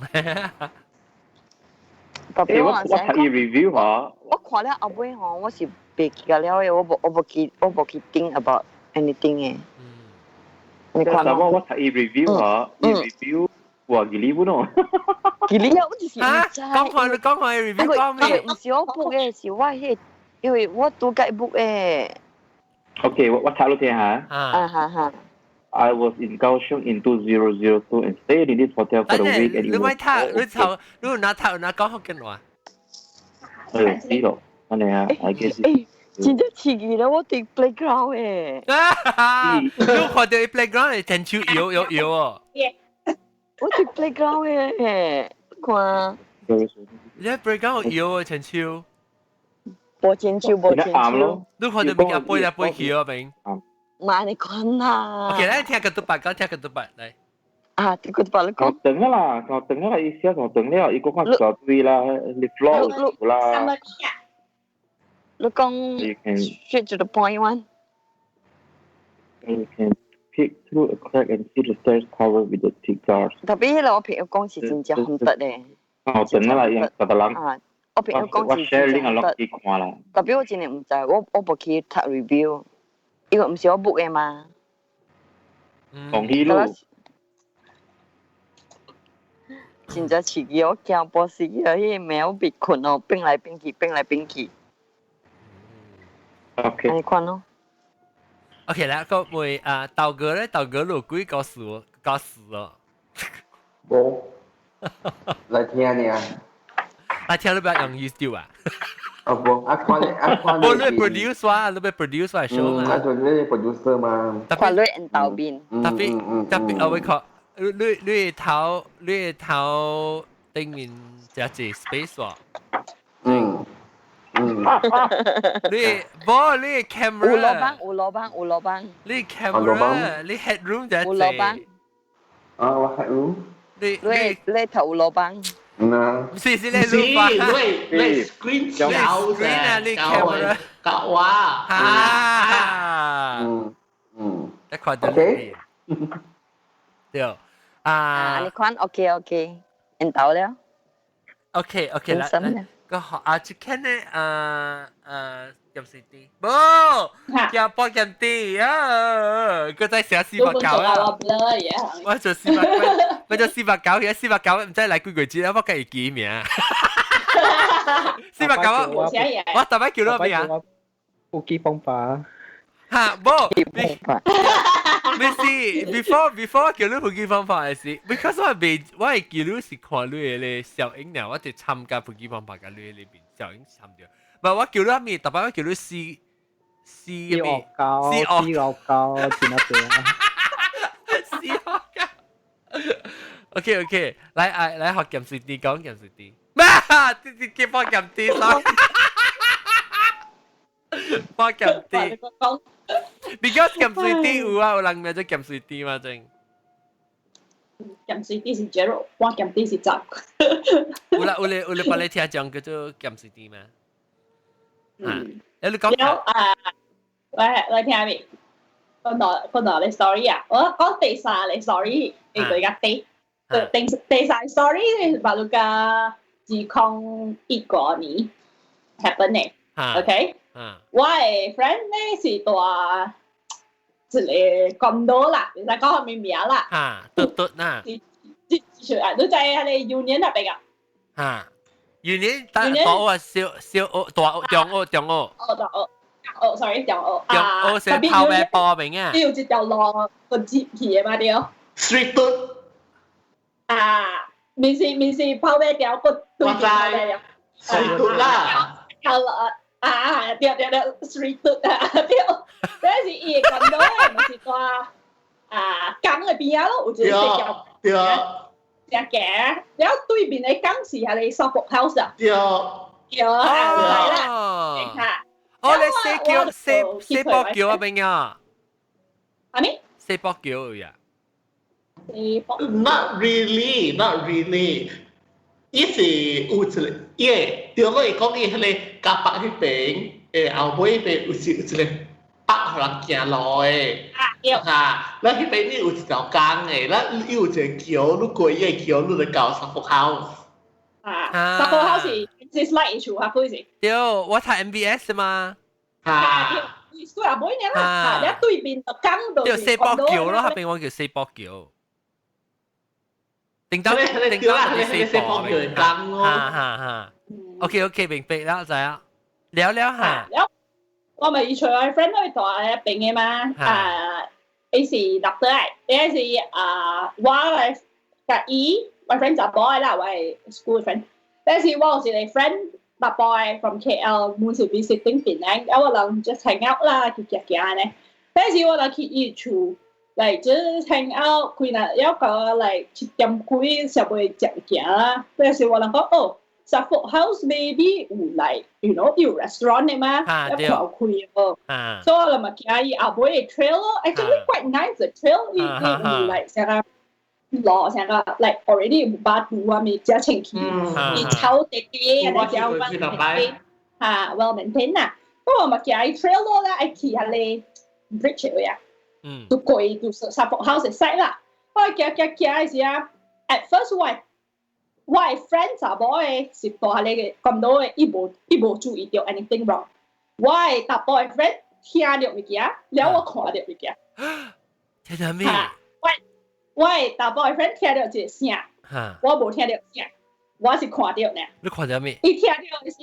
特別我我睇伊 review 嗬，我看了後尾吼，我是袂記得了的，我無去 think about anything 的。你看我我睇伊 review 嗬，伊 review 話吉利不喏。吉利啊！我就是唔知。講看你講看伊 review 講咩？唔是我 book 的，是我彼個，因為我拄共伊 book 的。 OK，我睇到聽下。啊哈哈。 I was in Kaohsiung in 2002 and stayed in this hotel for a week and 你咪睇，你頭，你拿頭拿講福建話。誒，知道，我哋啊，I guess。誒，真正刺激了，我佇 playground 誒。你看到 playground 係田手搖搖搖哦。我佇 playground 誒，看。你 playground 搖哦，田手。無田手，無田手。你看到物件飛來飛去哦，明？嘛你看啦。 OK，來聽個獨白，講聽個獨白來。啊，這個獨白你講。我等啦，我等啦，意思我等了，伊個看小對啦，你 floor 啦。你講 straight to the point one。 You can peek through a crack and see the stairs covered with the thick guards。特別彼個我朋友講是真正好得的。我等啦，用別個人。啊，我朋友講是真正好得。特別我真的毋知，我無去讀 review。因為毋是我 book 的嘛。講起路。真正刺激，我驚半死啊！彼個貓別睏哦，變來變去，變來變去。 OK。你看咯。 OK 啦，個會啊，豆哥咧，豆哥錄幾個事個事哦。無，來聽爾。來聽你不要用 YouTube 啊？哦不，啊看你啊看你。我你 produce 話，你被 produce 話 show 嘛？啊就你 producer 嘛。看你緣投面。特別特別，我會看你頭頂面只隻 space 喎。嗯。嗯。你無你 camera。有老板，有老板，有老板。你 camera，你 headroom 只隻。有老板。啊，我 headroom。你頭有老板。嗯啊。是是你你你 screen 小 screen 啊，你 camera 搞哇。啊。嗯嗯。一看到你。對。啊。你看，OK OK，緣投了。 OK OK 啦。個學啊，就看呢，鹹水啲，無，叫播鹹啲啊，佢在寫489啊，我做四百，我做四百九，而家四百九唔知來幾個字，我計記名。四百九，我特別叫咗咩啊？腹肌方法。嚇，無，沒事，before 叫你腹肌方法的時，because 我未我會記錄是看你的咧小影爾，我就參加腹肌方法佮你裏邊小影參著。唔係我叫你咩？特別我叫你試試咩？試惡膠，真係啊！試惡膠。OK OK，來來來學鹹水啲，講鹹水啲。咩？啲啲叫放鹹啲，sorry。放鹹啲。Because 鹹水啲有啊，有人名做鹹水啲嘛，正。鹹水啲是 Gerald，我鹹啲是雜。有啦，有咧有咧，幫你聽講叫做鹹水啲嘛。嗯。你講。有啊，我聽未？講到講到你 story 啊，我講第三個 story，你對個第第第三 story 是把你個2015年 happen 的。OK。我的 friend 咧是住一個 condo 啦，你知講啥物名啦？啊，嘟嘟呐。是啊，你知彼個 Union 那邊啊？啊，Union 大大學小小學大學中學中學。哦，大學，哦，sorry，中學。中學是跑咩波名啊？有一條路個接去的嘛對？Street 嘟。啊，毋是毋是跑馬條個對我知。Street 嘟啦。夠啦啊！對對對，street 啊對，嗰時伊個 condo 嘅咪是住啊港嘅邊啊咯，有一個石橋只行，然後對面嘅港是係你 Suffolk House 啊，對啊，來啦，嚇。哦，你四橋四四博橋啊邊啊？係咪？四博橋呀？四博 Not really, not really。伊是有一個，伊個對我會講伊彼個加北彼邊，後尾彼邊有一個北予人行路的。嚇，咱彼邊你有一條江的，咱伊有一個橋，你過伊個橋，你就到 Suffolk House。啊，Suffolk House 是是 like 厝啊，佢是。對，我睇 MBS 嘛。嚇。對啊，每年啦，嚇，你對面就江度。對，四博橋咯，下邊我叫四博橋。頂到頂到係四博橋江咯。哈哈哈。OK OK，明白啦，知啊。聊聊下。我咪以前我 friend 去住一邊嘅嘛，啊，伊是 doctor 嚟，伊是啊，我來佮伊，我 friend 查埔啦，我係 school friend，但是我有一個 friend 查埔 from KL，每次 visiting 檳城，啊我人 just hang out 啦，去行行呢，但是我人去伊厝，嚟 just hang out，佢若要到嚟7點幾上尾食物件啦，但是我人講哦。Suffolk House maybe 有來，有 restaurant 的嘛，一看開哦。所以我咪行伊後尾的 trail 咯，actually quite nice the trail，伊伊有來成個路成個 like already 有巴肚啊，咪真清氣，伊草地地啊，你講 well maintain 嚇，well maintain 啊。不過我咪行伊 trail 咯咧，愛去下咧 bridge 位啊，就過就 Suffolk House 的 side 啦。我行行行的時啊，at first 我 friend 查某的是住佇個 condo 的，伊無注意到 anything wrong。我的查埔的 friend 聽著物件，了我看著物件。聽著咩？我的查埔的 friend 聽著一個聲，我無聽著聲，我是看著呢。你看著咩？伊聽著是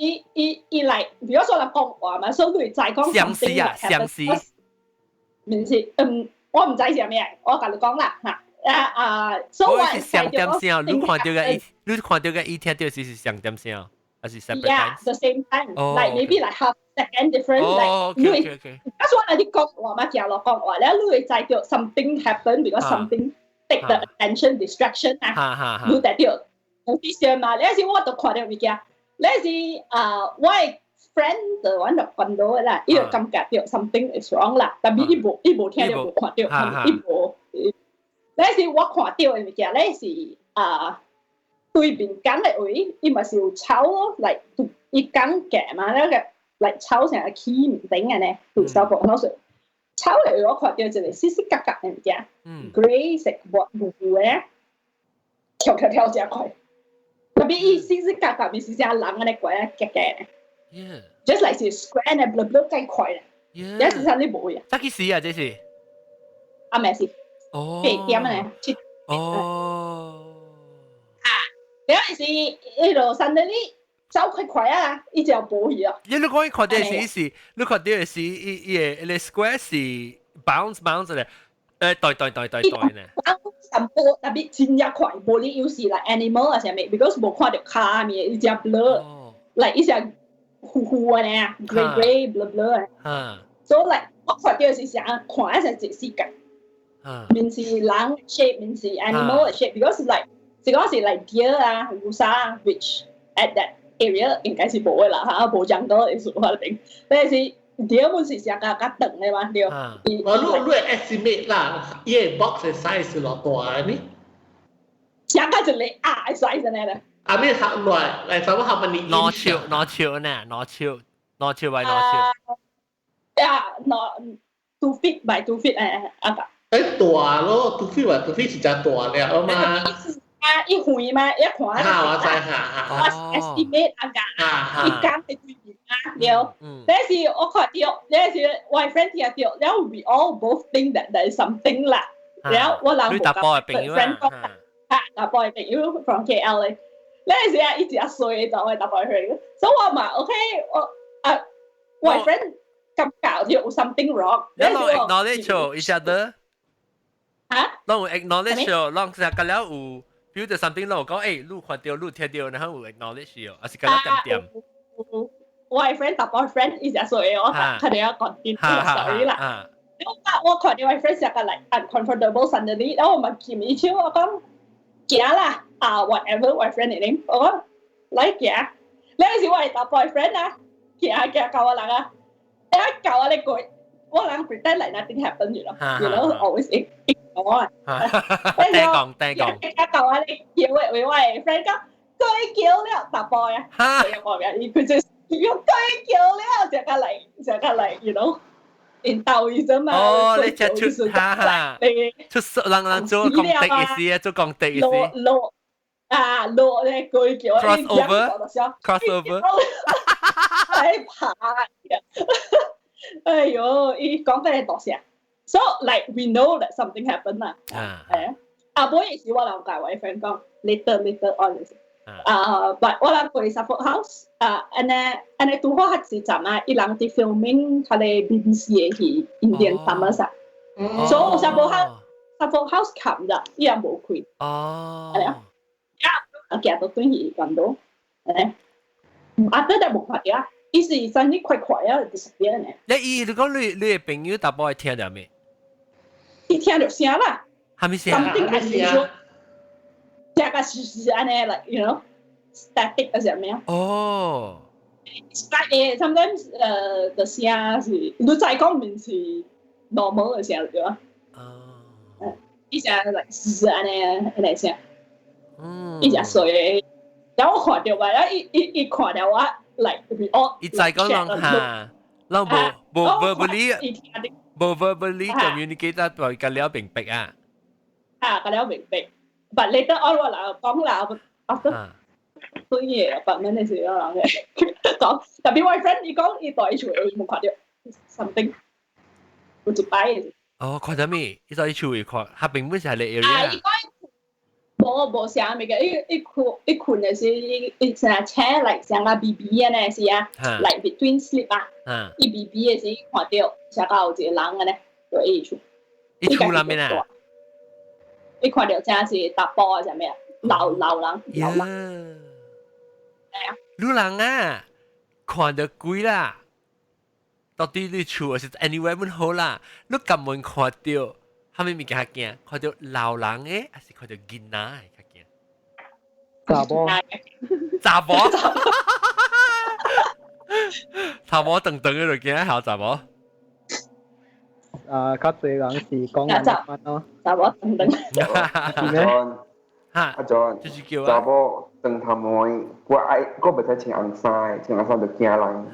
伊來，比如說人講話嘛，所以會知講相似啊，相似。毋是，嗯，我毋知是啥物，我共你講啦，嚇。啊啊，所以我是上點聲，你看著个伊，你看著个伊聽著是上點聲，還是 separate Yeah, the same time. Like maybe like half second difference. 哦 like ，OK。啊，所以你講話嘛，行落講話咧，你會知著 something happen because something take the attention distraction 啊，你得著有啲聲嘛。你是我都看著物件，你是啊，我的 friend 就阮就見到啦，伊就感覺著 something is wrong 啦，但係伊無聽著無看著，伊無。你是我看著的物件，你是啊對面江的位，伊嘛是有草咯，來伊江行嘛，那個來草成個起面頂的呢，有小部好水。草的位我看著一個細細角角的物件，grey 色模糊糊的，跳跳跳真快。特別伊細細角角，毋是像人按呢過來夾夾的。 Just like 是 square 的，blur blur 計快的。有時陣你無呀。這幾時啊？這是？啊，咪是。哦。 8點呢？哦。啊，了是彼落 suddenly 走快快啊，伊就無去啊。你講伊看到是是，你看到的是伊伊个個 square 是 bounce bounce 咧，對對對對對呢。淡薄特別真正快，無理有是 like animal 啊啥物，because 無看著跤物，伊只 blur，like 伊只糊糊的呢，grey grey blur blur 的。所以 like 我看著是啥，看一成一世界。面是人 shape，面是 animal shape，because like 是講是 like deer 啊、烏沙，which at that area 應該是無的啦嚇，無講到意思我頂。但是 deer 本是成較較長的嘛，對。我你 estimate 啦，伊個 box 的 size 是偌大呢？成個一個鴨的 size 呢咧。啊，咩下來來差不多下半年。攞超攞超呢？攞超攞超為攞超。啊，攞 2 feet by 2 feet 啊個。大咯，2 feet by 2 feet 是真大了嘛。啊，一遠嘛，一看。嚇，我知嚇嚇。我 estimate 啊個，伊講佇對面啊，對。但是我看著，但是我 friend 聽著，然後 we all both think that there is something 啦。然後我人無查埔的朋友 friend 講，嚇，查埔的朋友 from KL 的。那時啊，伊真衰就我查埔 friend，所以我嘛 OK，我啊，我 friend 感覺有 something wrong。你攏 acknowledge each other？嚇？攏有 acknowledge，攏成個了有 feel 到 something，攏有講，欸，你看著，你聽著，然後有 acknowledge 哦，還是個了點點？我嘅 friend 查埔 friend 伊成說的，我肯定要講啲 story 啦。我看到我 friend 成個 like uncomfortable suddenly，然後我咪鉗伊手，我講行啦，啊 whatever 我 friend 嘅 name，我講來行。你是我係查埔 friend 啊，行行到我人啊，一教我你過，我人 pretend like nothing happen，always ignore 啊。聽講聽講。教我你叫嘅，我嘅 friend 講，鬼叫了查埔啊，我名，伊佢就用鬼叫了，就個嚟，就個嚟，in 鬥啫嘛。哦，你只出哈哈，出人人做公敵意思啊，做公敵意思。落啊落咧鬼叫，cross over，cross over，喺爬。哎呦，伊講緊係多聲，so like we know that something happened 啦。係啊，阿妹亦是我人教我 friend 講，later later on 啊，but 我人過 Suffolk House 啊，按呢按呢拄好係時陣啊，伊人佇 filming 佢哋 BBC 嘅戲 Indian Summers 啊，所以 Suffolk House Suffolk House 冚啦，伊也無開。係啊，啊，行到轉去關島，誒，啊，等下無看到啊，伊是真係快快啊，disappear 呢。你伊你講你你嘅朋友查埔會聽到未？伊聽到聲啦。係咪聲？ Something unusual。這個是是按呢，like static 還是咩啊？哦。 Static sometimes 的聲是，你再講唔是 normal 的聲對吧？哦。伊聲 like 是按呢按呢聲。嗯。伊只水，然後我看到嘛，然後伊伊伊看到我，like 我。伊再講人嚇，人無無 verbally 無 verbally communicate 得對個了明白啊。啊，個了明白。But later on 我人講啦，after 對嘢apartment 的時候，人嘅講，特別我 friend 伊講伊蹛厝伊無看到 something，有一擺的。哦，看到咩？伊蹛厝會看，他並不是係你 area。啊，伊講無無啥物嘅，伊伊困伊困的時，伊伊成日車嚟成個 BB 安呢是啊，like between sleep 啊，伊 BB 的時看到成個有一個人按呢，佇伊厝。伊厝內面啊？伊看到真是查埔啊，啥物啊，老老人，老人。係啊。老人啊，看到鬼啦！到底你厝是 anywhere 本好啦，你根本看到，啥物物件較驚？看到老人的，還是看到囡仔的較驚？查某。查某。查某長長的就驚，好查某。啊，較濟人是講按呢款咯。查某長長。阿 John，哈，阿 John，就是叫查某長頭毛，我愛我袂使穿紅衫，穿紅衫就驚人。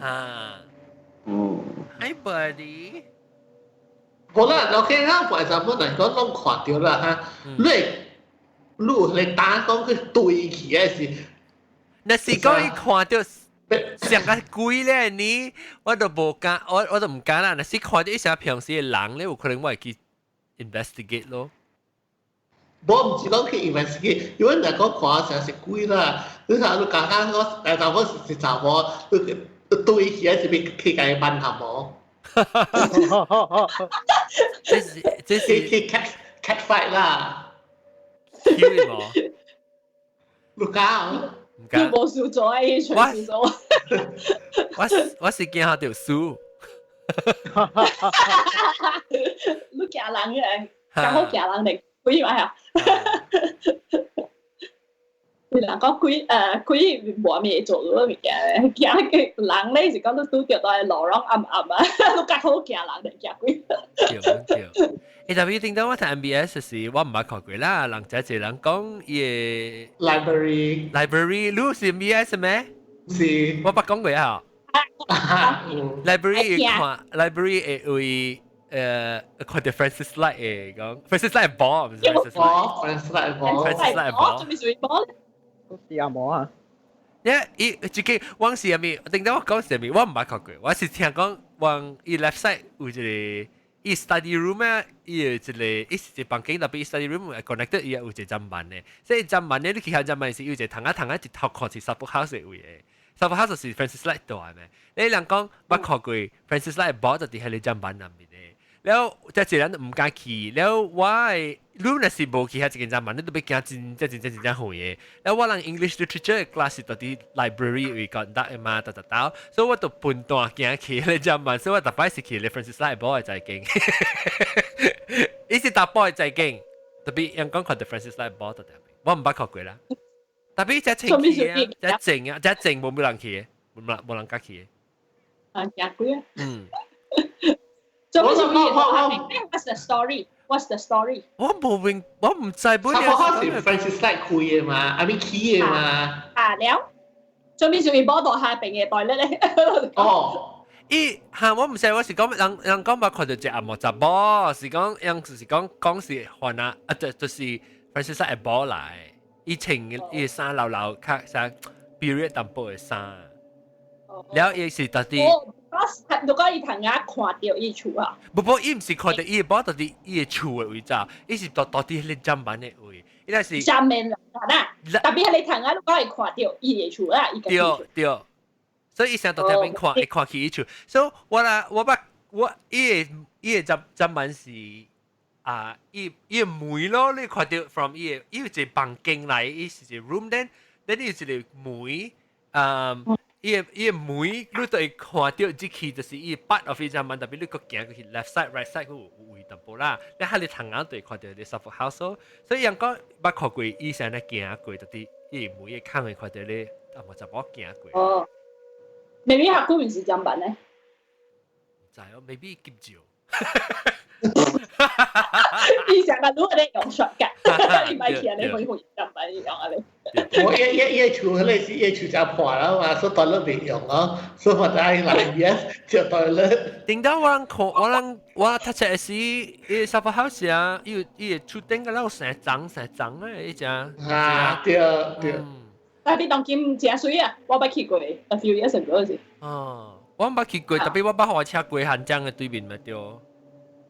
嗯。Hi buddy。無啦，OK 啦，for example 嚟講，攏看到啦哈，你你你打講去對起的是，若是講伊看到像個鬼咧，你我都無敢，我我都毋敢啦。若是看到一些平時的人咧，有可能我會去 investigate 咯。我毋是講去 investigate，因為若講看成是鬼啦，你睇你剛剛講大查某是查某，你對起來是欲去共伊扳頭毛？這是這是去 cat cat fight 啦。 Q 無？你敢？唔敢。你無輸咗，伊全輸咗。我我是驚下條輸。你驚人嘅，剛好驚人嚟，鬼嘛呀？你人講鬼鬼無咩做嗰物件，驚嘅人咧是講你拄著到路攏暗暗啊，你較好驚人嚟驚鬼。對對。欸，特別聽到我睇 MBS 時，我毋捌看過啦。人就一個人講伊個 library library，你是 MBS 咩？是。我捌講過啊。library 看 library 會為看到 Francis Light 嘅講，Francis Light 波唔是 Francis Light，Francis Light 波，Francis Light 波。做咩屬於波咧？是阿毛啊！因伊自己往是啥物？頂到我講是啥物？我毋捌看過，我是聽講往伊 left side 有一個伊 study room 啊，伊有一個伊是一個房間，特別伊 study room connected 伊有一個砧板的，所以砧板咧，你去遐砧板是有一個窗仔窗仔一頭看是 Suffolk House 的位的，Suffolk House 是 Francis Light 住的咩？你人講捌看過 Francis Light 無就佇彼個砧板內面的，了這一個人毋敢去，了我的你若是無去遐一間站嘛，你都欲行真正真正真正遠的。แล้ว我人 English literature 的 class 是佇佇 library 位 conduct 的嘛，逐逐兜，所以我就分段行去彼個站嘛，所以我逐擺是去咧 Francis Light 某的在間，伊是查埔的在間，特別人講看到 Francis Light 某佇邊，我毋捌看過啦。特別遮清氣啊，遮靜啊，遮靜無人去的，無人敢去的。啊，行過啊。嗯。做咩事？What's the story? What's the story? 我無明，我毋知本。差不多是 Francis Light 開的嘛，阿咪起的嘛。啊了，做咩事？伊無到下邊嘅 toilet 咧？哦。伊嚇我毋知，我是講人人講捌看到一個紅毛查某，是講人就是講講是還啊，啊就是 Francis Light 某來，伊穿伊衫流流較啥 period 淡薄的衫，了伊是佇佇。如果伊通仔看著伊厝啊？無無，伊毋是看著伊的某佇佇伊的厝的位置，伊是佇佇佇彼個站板的位，伊若是。上面啦，特別係你通仔，如果會看著伊的厝啊，伊對對，所以伊成佇遐邊看，會看去伊厝。所以我啦，我捌我伊的伊的站站板是啊，伊伊的門咯，你看著 from 伊的，伊有一個房間來，伊是一個 room then then 伊有一個門，嗯。伊個伊個門，你都會看著入去，就是伊 part of 伊隻門，特別你閣行過去 left side right side 有位淡薄啦。你喺你頭眼就會看著你 Suffolk House 咯。所以人講捌看過，伊是按呢行過，就是伊門個空會看著你，啊無查某行過。哦，maybe 下久毋是這樣咧？毋知哦，maybe 急照。伊成日都咧用 shortcut，伊唔係去你可以去這樣用啊你。我伊伊伊厝彼個是伊厝就破啦嘛，所以 toilet 袂用咯，所以我就愛來邊借 toilet。頂到我人看，我人我讀冊時，伊 Suffolk House 啊，伊有伊個厝頂個有生長生長的，伊只。啊，對對。但你當今誠媠啊，我捌去過，a few years ago 時。哦，我毋捌去過，特別我捌火車過漢江的對面咪對。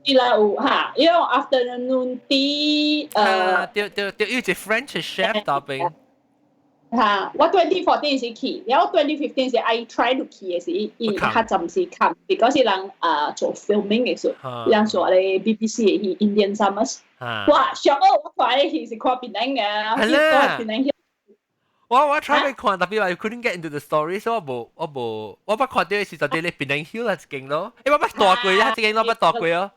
伊來有哈，伊用 afternoon tea，對對對，有一個 French chef 佇邊。哈，我 2014 時去，然後 2015 時 I try to 去的時，伊較暫時冚，because 是人啊做 filming 的時，人做咧 BBC 的 Indian Summers。哇，上好我看的戲是看檳城嘅，係檳城。我我 try 欲看，特別話 couldn't get into the story，所以我無我無我捌看到的是佇咧檳城 Hill 一間咯，欸我捌蹛過啊，這間我捌蹛過哦。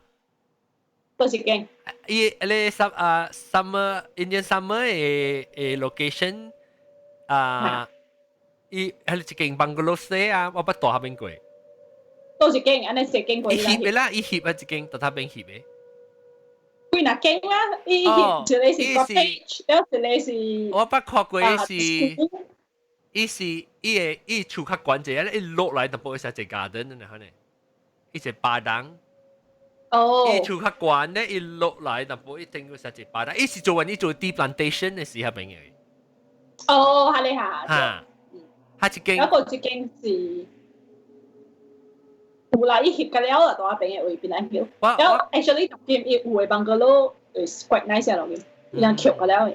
佗一間？伊咧 sum 啊 summer Indian summer 的的 location 啊，伊彼一間 bungalow stay 啊，我捌蹛彼邊過。佗一間，按呢一間過。伊翕的啦，伊翕啊一間佇彼邊翕的。幾若間啦，伊翕一個是 cottage，了一個是。我捌看過是，伊是伊的伊厝較懸者，伊落來淡薄是一個 garden 呢，可能，伊一巴當。哦。伊厝較懸咧，伊落來淡薄一定要是一巴當，伊是做完伊做 tea plantation 的時彼邊的。哦，係你下。哈。彼一間。嗰個一間是。有啦，伊翕個了啦，佇彼邊的位檳城 Hill。然後 actually 當今伊有的 bungalow is quite nice 啊，當今，伊人捡個了。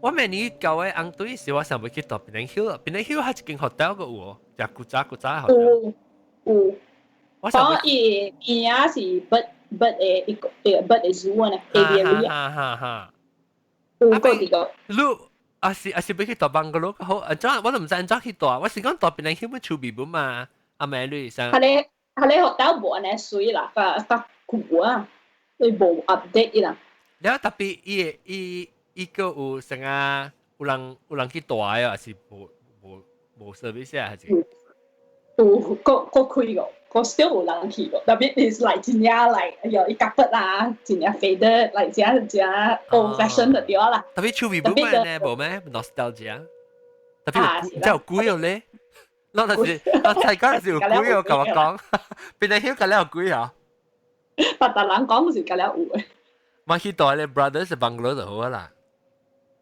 我明年舊的紅隊時，我想欲去蹛檳城 Hill，檳城 Hill 彼一間 hotel 閣有哦，食古早古早 hotel。有有。我想伊邊仔是 bird bird 的一個 bird 的 zoo 呢，aviary 哈哈哈。有個佇個。你啊是啊是欲去蹛 bungalow 較好，按怎我都毋知按怎去蹛，我是講蹛檳城 Hill 要厝邊本嘛，阿妹你想。彼个彼个 hotel 無按呢媠啦，較較舊啊，伊無 update 伊啦。了特別伊伊伊閣有啥啊？有人有人去蹛的，還是無無無 service 啊？還是？有，閣閣開個，閣 still 有人去個，特別是 like 真正 like 哎喲，伊夾筆啊，真正 faded， like 真真 old fashion 就對啦。特別趣味本呢，無咩 nostalgia。特別有真有鬼哦咧。我就是我睇嗰陣時有鬼哦，共我講，檳城 Hill 閣了有鬼啊？別達人講是閣了有的。我去蹛咧 brothers bungalow 就好啊啦。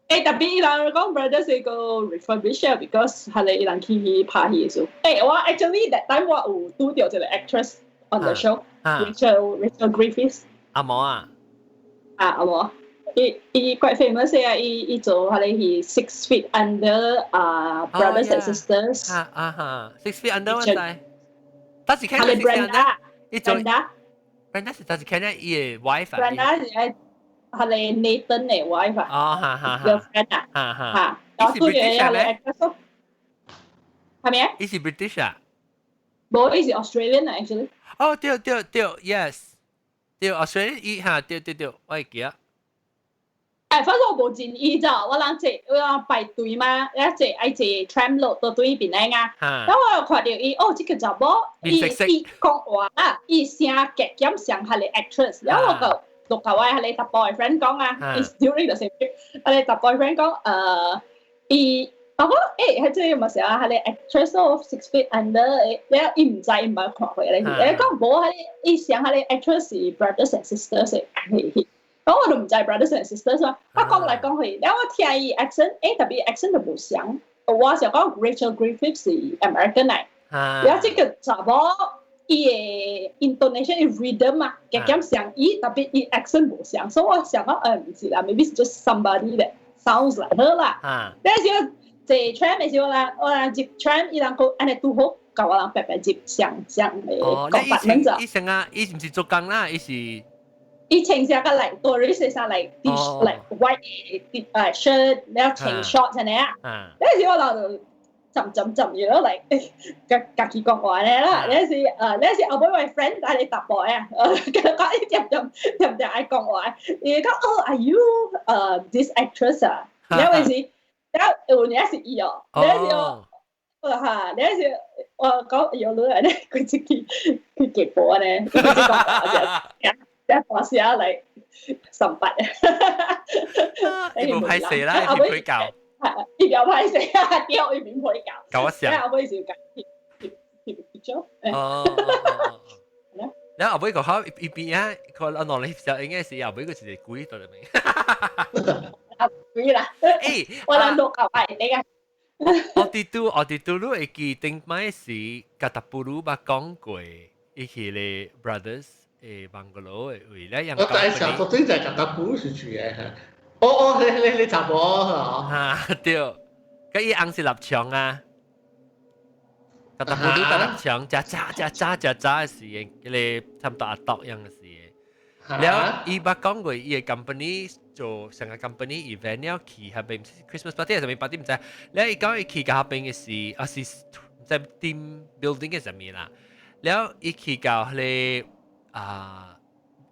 欸，特別伊人講 brothers 是個 refurbish，because 係你伊人去拍戲的時候。欸，我 actually that time 我有拄著一個 actress on the show，Rachel Rachel Griffiths。阿毛啊？啊，阿毛。伊伊 quite famous 啊！伊伊做彼个戲 Six Feet Under 啊，Brothers and Sisters。啊啊哈，Six Feet Under 我知。但是看彼個 Brenda，伊做 Brenda 是但是看伊的 wife 啊。 Brenda 是愛係你 Nathan 嘅 wife 啊。哦，哈哈哈。 girlfriend 啊。哈哈。嚇，然後對嘅係個 actress 係咪啊？伊是 British 啊？無，伊是 Australian 啊，actually。哦，對對對，yes，對 Australian 伊哈，對對對，我會記得。誒，反正我無真伊咋，我人坐我人排隊嘛，一坐愛坐 tram 路到對邊來啊。然後我又看到伊，哦，這個查某，伊伊講話啦，伊聲極減像係個 actress，然後我就就甲我係個查埔 friend 講啊，is during the same trip，係個查埔 friend 講，伊我講誒，係這個嘛是啊，係個 actress of Six Feet Under，誒，伊毋知伊毋捌看過咧，誒，講無係伊像係個 actress 是 brothers and sisters 嘅，嘿。咁我都唔知 brothers and sisters 嘛，我講來講去，然後我聽伊 accent，誒特別 accent 就無像，我想講 Rachel Griffiths 是 American 嚟，然後這個查某伊的 intonation 伊 rhythm 啊，夾減像伊，特別伊 accent 無像，所以我想講誒唔是啦，maybe 是 just somebody that sounds like her 啦。但是坐 tram 的時候啦，我人入 tram，伊人講按呢拄好，共我人白白入上上的 compartment 咋。伊成啊，伊毋是做工啦，伊是。伊穿啥個 like tourist 衫 like T like white shirt，然後穿 shorts 按呢啊。嗰時我老就浸浸浸，you know like 家家己講話咧啦。嗰時後尾我 friend 帶你搭波啊，佢講伊點點點點愛講話，伊講哦，are you this actress 啊？然後時，然後有影是伊哦，嗰時我。嚇！你時我講有女人咧，佢自己佢結波咧，佢自己講話就。一大聲嚟十八，伊無歹勢啦，伊免教。係，伊較歹勢啊，對，伊免陪教。教我聲。後尾就翕翕翕翕咗。哦。然後後尾個考伊邊啊，佢阿儂你時應該是後尾個是鬼到裡面。啊鬼啦！誒，我諗六九百你個。我哋拄你會記頂擺是 Kota 捌講過，伊去咧 brothers 誒 bungalow 的位咧，我在想，昨天在 Kota 是住的。哦哦，你你你查某嚇？對，佮伊翁是立場啊。Kota 立場，食早食早食早的時，迄個差不多阿篤樣的時。了，伊捌講過，伊個 company 做成個 company event 了去彼邊，Christmas party 還是啥物 party 毋知。了，伊講伊去到彼邊的時，啊是在 team building 的啥物啦。了，伊去到彼個啊，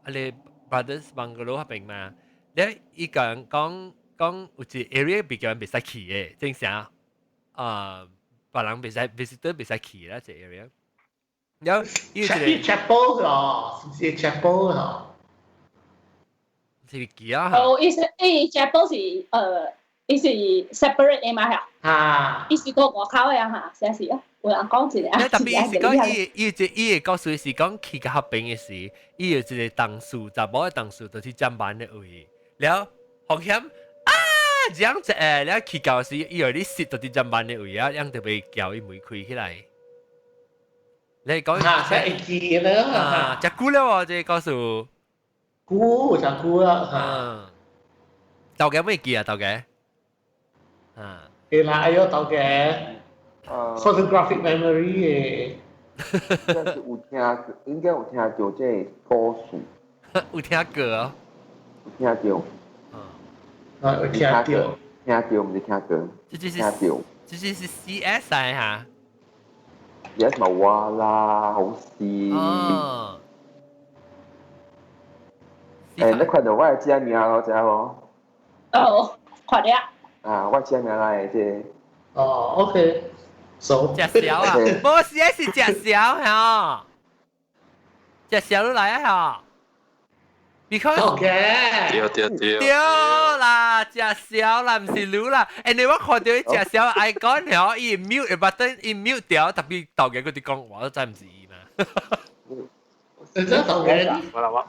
彼個 brothers bungalow 彼邊嘛。了，伊講講講有一個 area 比較袂使去的，正常啊，別人袂使 visitor 袂使去啦，這 area。了，伊一個 chapel 哦，是毋是 chapel 哦？是記啊！哦，伊是伊 chapel 是伊是 separate 的嘛嚇？啊！伊是個外口的啊嚇，是是啊，有人講一個。特別是講伊伊這伊的故事是講去到彼邊的時，伊有一個同事，查某的同事，就是占班的位。了風險啊，這樣子誒，了去到時，伊有你攝到佇占班的位啊，樣就被叫伊門開起來。你講啊，才會記啦。啊，真久了哦，這個故事。久真久啦。嗯。豆家未記啊，豆家。啊。會啦，哎喲，豆家。photographic memory 嘅。應該是有聽，應該有聽到這個故事。有聽過哦。有聽到。啊，有聽到。聽到，毋是聽過。這就是聽到。這就是 CSI 哈。 Yes 嘛話啦，好事。哦。誒，你看到我的這名咯，知無？哦，看了。啊，我這名來的這。哦，OK。So。食潲啊！無是，是食潲嚇。食潲都來啊嚇。Because OK。對對對。對啦，食潲啦，毋是滷啦。誒，你我看到伊食潲 icon 嗬，伊 mute button，伊 mute 掉，特別豆家佢哋講話都真毋是伊嘛。真正豆家。我啦我。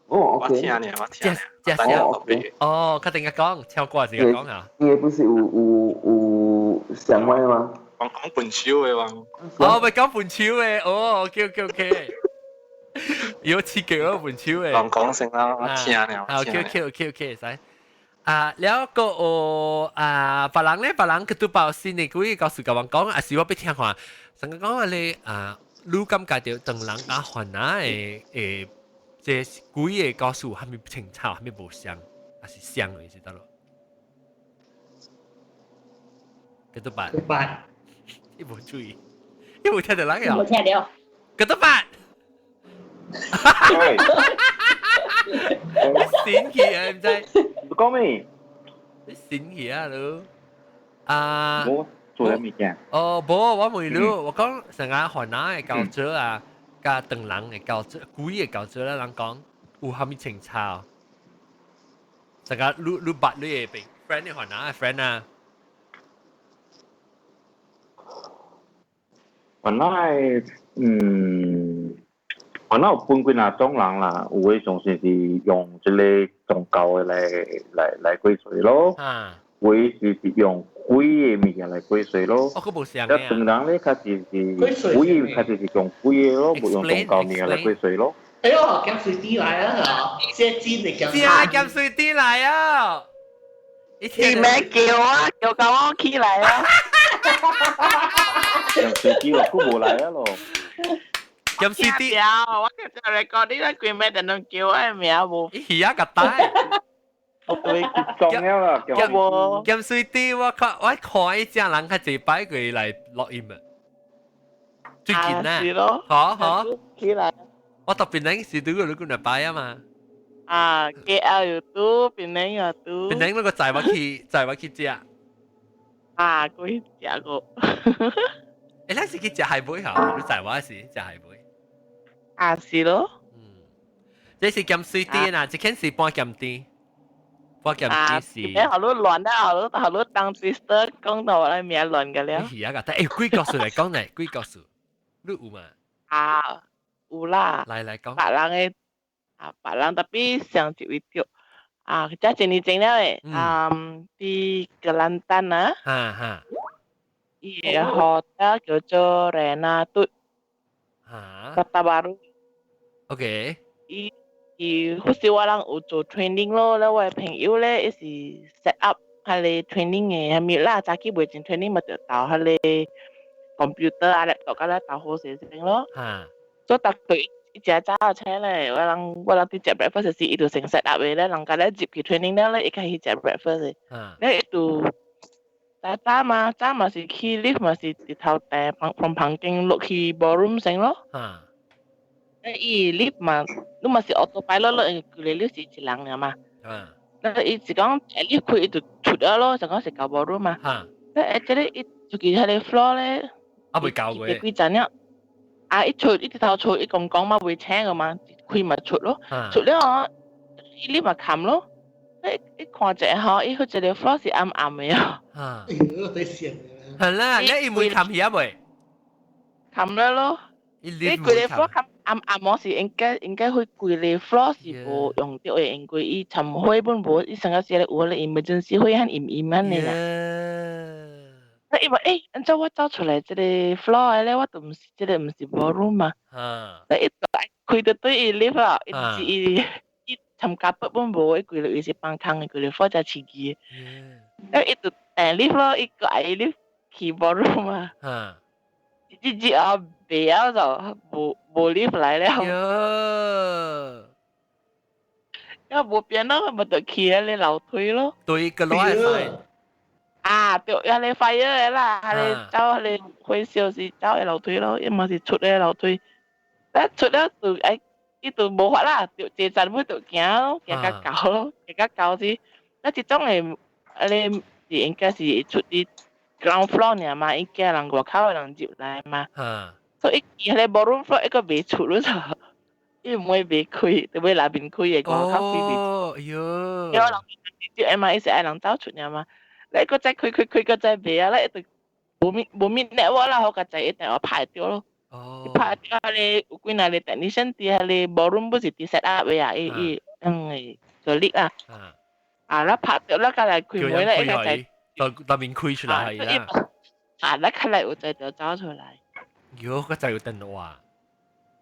哦，我聽呢，我聽。食潲。哦，確定講，超過時間講啊。伊不是有有有相關嗎？講講分手的嘛。哦，咪講分手的，哦，OK OK OK。有刺激哦，分手的。講講先啦，我聽呢。啊，OK OK OK OK，使。啊，了個哦啊，別人咧，別人佢都報新的幾個故事甲我講，啊是我欲聽看。上個講話咧啊，你感覺著當人佮番仔的誒，這幾個故事還沒清楚，還沒無相。還是相嘅是得咯？幾多八？幾八？你冇注意，你冇聽到人冇聽到。幾多八？你閃去啊！唔知？講咩？你閃去啊！你啊？我做咗物件。哦，無，我問你，我講成日河南嘅教者啊，加唐人嘅教者，古嘅教者咧，人講有蝦米清炒？成日你你捌你嘅朋 friend 嘅河南嘅 friend 啊？河南嗯，河南有分幾若種人啦，有的相信是用這個宗教的來過歲咯，有的是用鬼的物件來過歲咯。哦，佢無相嘅。唐人咧，較是是鬼，較是是用鬼的咯，無用宗教物件來過歲咯。哎呦，鹹水豬來啊！這真的鹹。是啊，鹹水豬來啊！你咩叫啊？叫到我起來啊！鹹水豬咯，佢無來啊咯。鹹水豬啊！我叫你講，你那規暝就能叫我的名無？伊魚仔個呆。我對佢中了啦，鹹水豬，我看伊隻人較濟擺過來錄音啊。最近啊，好好。起來。我特別能是對個你過來擺啊嘛。啊，KL 又拄，檳城又拄。檳城那個載我去，載我去食。啊，過去食過。欸，咱是去食海尾吼，你載我是食海尾。啊，是咯。嗯，這是鹹水豬啦，這間是半鹹豬，半鹹豬是。欸，好多亂啊，好多好多當 sister 講到我來名亂個了。是啊，但欸，鬼故事來講咧，鬼故事，你有嘛？啊，有啦。來來講。別人的啊，別人特別上一位著啊，這一年前了的，啊，佇格蘭丹啊。哈哈。伊個 hotel 叫做 Renatut。哈。 Kota Bharu。 OK。伊伊彼時我人有做 training 咯，了我的朋友咧，伊是 set up 彼個 training 的，啥物啦，早起袂前 training 嘛著投彼個 computer 啊，laptop 甲咧投好勢先咯。哈。所以逐對伊誠早就醒咧，我人佇食 breakfast 時，伊就先 set up 的咧，人家咧入去 training 了咧，伊開始食 breakfast 的。咧伊就早早嘛，早嘛是去 lift 嘛是直頭訂房從房間落去 ballroom 先咯。咧伊 lift 嘛，你嘛是 autopilot 咯，因為規個 lift 是一人爾嘛。咧伊是講一 lift 開伊就出了咯，就講是到 ballroom 嘛。咧這個伊出去彼個 floor 咧，啊未到過。幾層了？啊！一出一直頭出，伊講講嘛袂請個嘛，開嘛出咯，出了哦，伊 lift 嘛冚咯。你看者吼，伊彼一個 floor 是暗暗的哦。啊！哎呦，對線。係啦，你伊會冚起啊未？冚了咯。你規個 floor 冚暗暗，我是應該去規個 floor 是無用著的，因為伊尋火本無，伊上個時有個 emergency 火很陰陰按呢啦。那伊話欸，按怎我走出來這個 floor 的咧，我都毋是這個毋是 ballroom 嘛。那伊就開著對伊 lift 啊，伊是伊伊參加筆本無，伊規個伊是放空的，規個 floor 才刺激。那伊就訂 lift 咯，伊個愛 lift 去 ballroom 嘛。一日啊，袂曉就無無 lift 來了。喲。因無變咯，咪就去彼個樓梯咯。對，個樓會使。啊，對，彼個 fire 的啦，彼個走彼個火燒是走的樓梯咯，伊嘛是出的樓梯。一出了就哎，伊就無法啦，就坐站尾就行咯，行較高咯，行較高是，那這種的，彼個是應該是出佇 ground floor 爾嘛，伊驚人外口的人入來嘛。所以伊彼個 ballroom floor 伊閣袂出咯，就，伊門袂開，就欲內面開的，外口開袂。哦，喲。因為人入嘛，伊是愛人走出爾嘛。你閣再開開開，閣再袂啊！你就無物無物 network 啦，好佳哉一定要拍著咯。哦。拍著彼個有幾若個 technician 佇彼個 ballroom 不是佇 set up 的啊，伊伊嗯個力啊。啊，啦拍著啦，佮來開門咧，伊較知。內內面開出來係啦。啊，啦較來有才就走出來。喲，閣再有電話。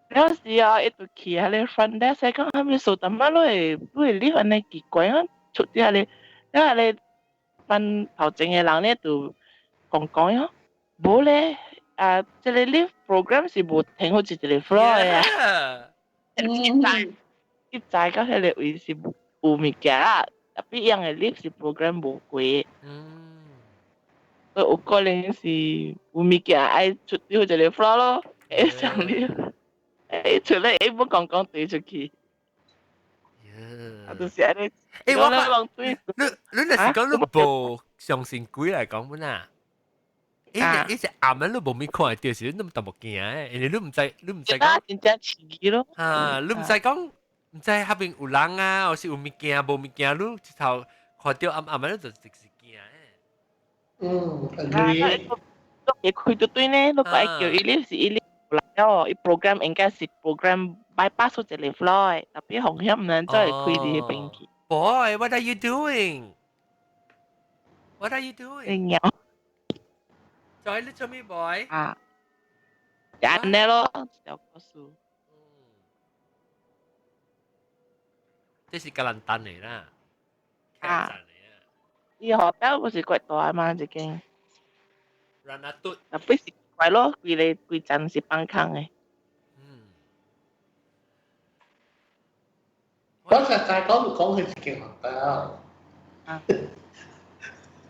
了時啊，伊就去彼個 front desk 講，啥物數淡仔，你會你按呢奇怪啊，出佇彼個，了彼個。班頭前的人咧就講講喲，無咧，啊，這個 lift program 是無停好一個 floor 的啊。伊知伊知到彼個位是有物件啦，特別樣嘅 lift 是 program 無過。嗯。所以有可能是有物件愛出掉一個 floor 咯，會上 lift，會出來會不講講對出去。啊，就是按呢。欸，我你若是講你無相信鬼來講本啊？伊是暗暝你無物看會著時，你淡薄驚的，因為你毋知你毋知講。真正刺激咯。啊，你毋知講，毋知彼邊有人啊，或是有物件無物件，你一頭看著暗暗暝，你就直是驚的。嗯，agree。會開就對呢，你愛叫伊你是伊你來哦，伊 program 應該是 program bypass 一個 floor，特別風險毋能再會開佇彼邊去。 Boy, what are you doing? What are you doing? 貓。在你做咩，boy？啊，就按呢咯，一條故事。這是吉蘭丹嚟啦。啊。伊 hotel 不是怪大嘛，一間。 Ranatut。特別是怪咯，規个規層是放空的。嗯。我實在講講佢一間 hotel。啊。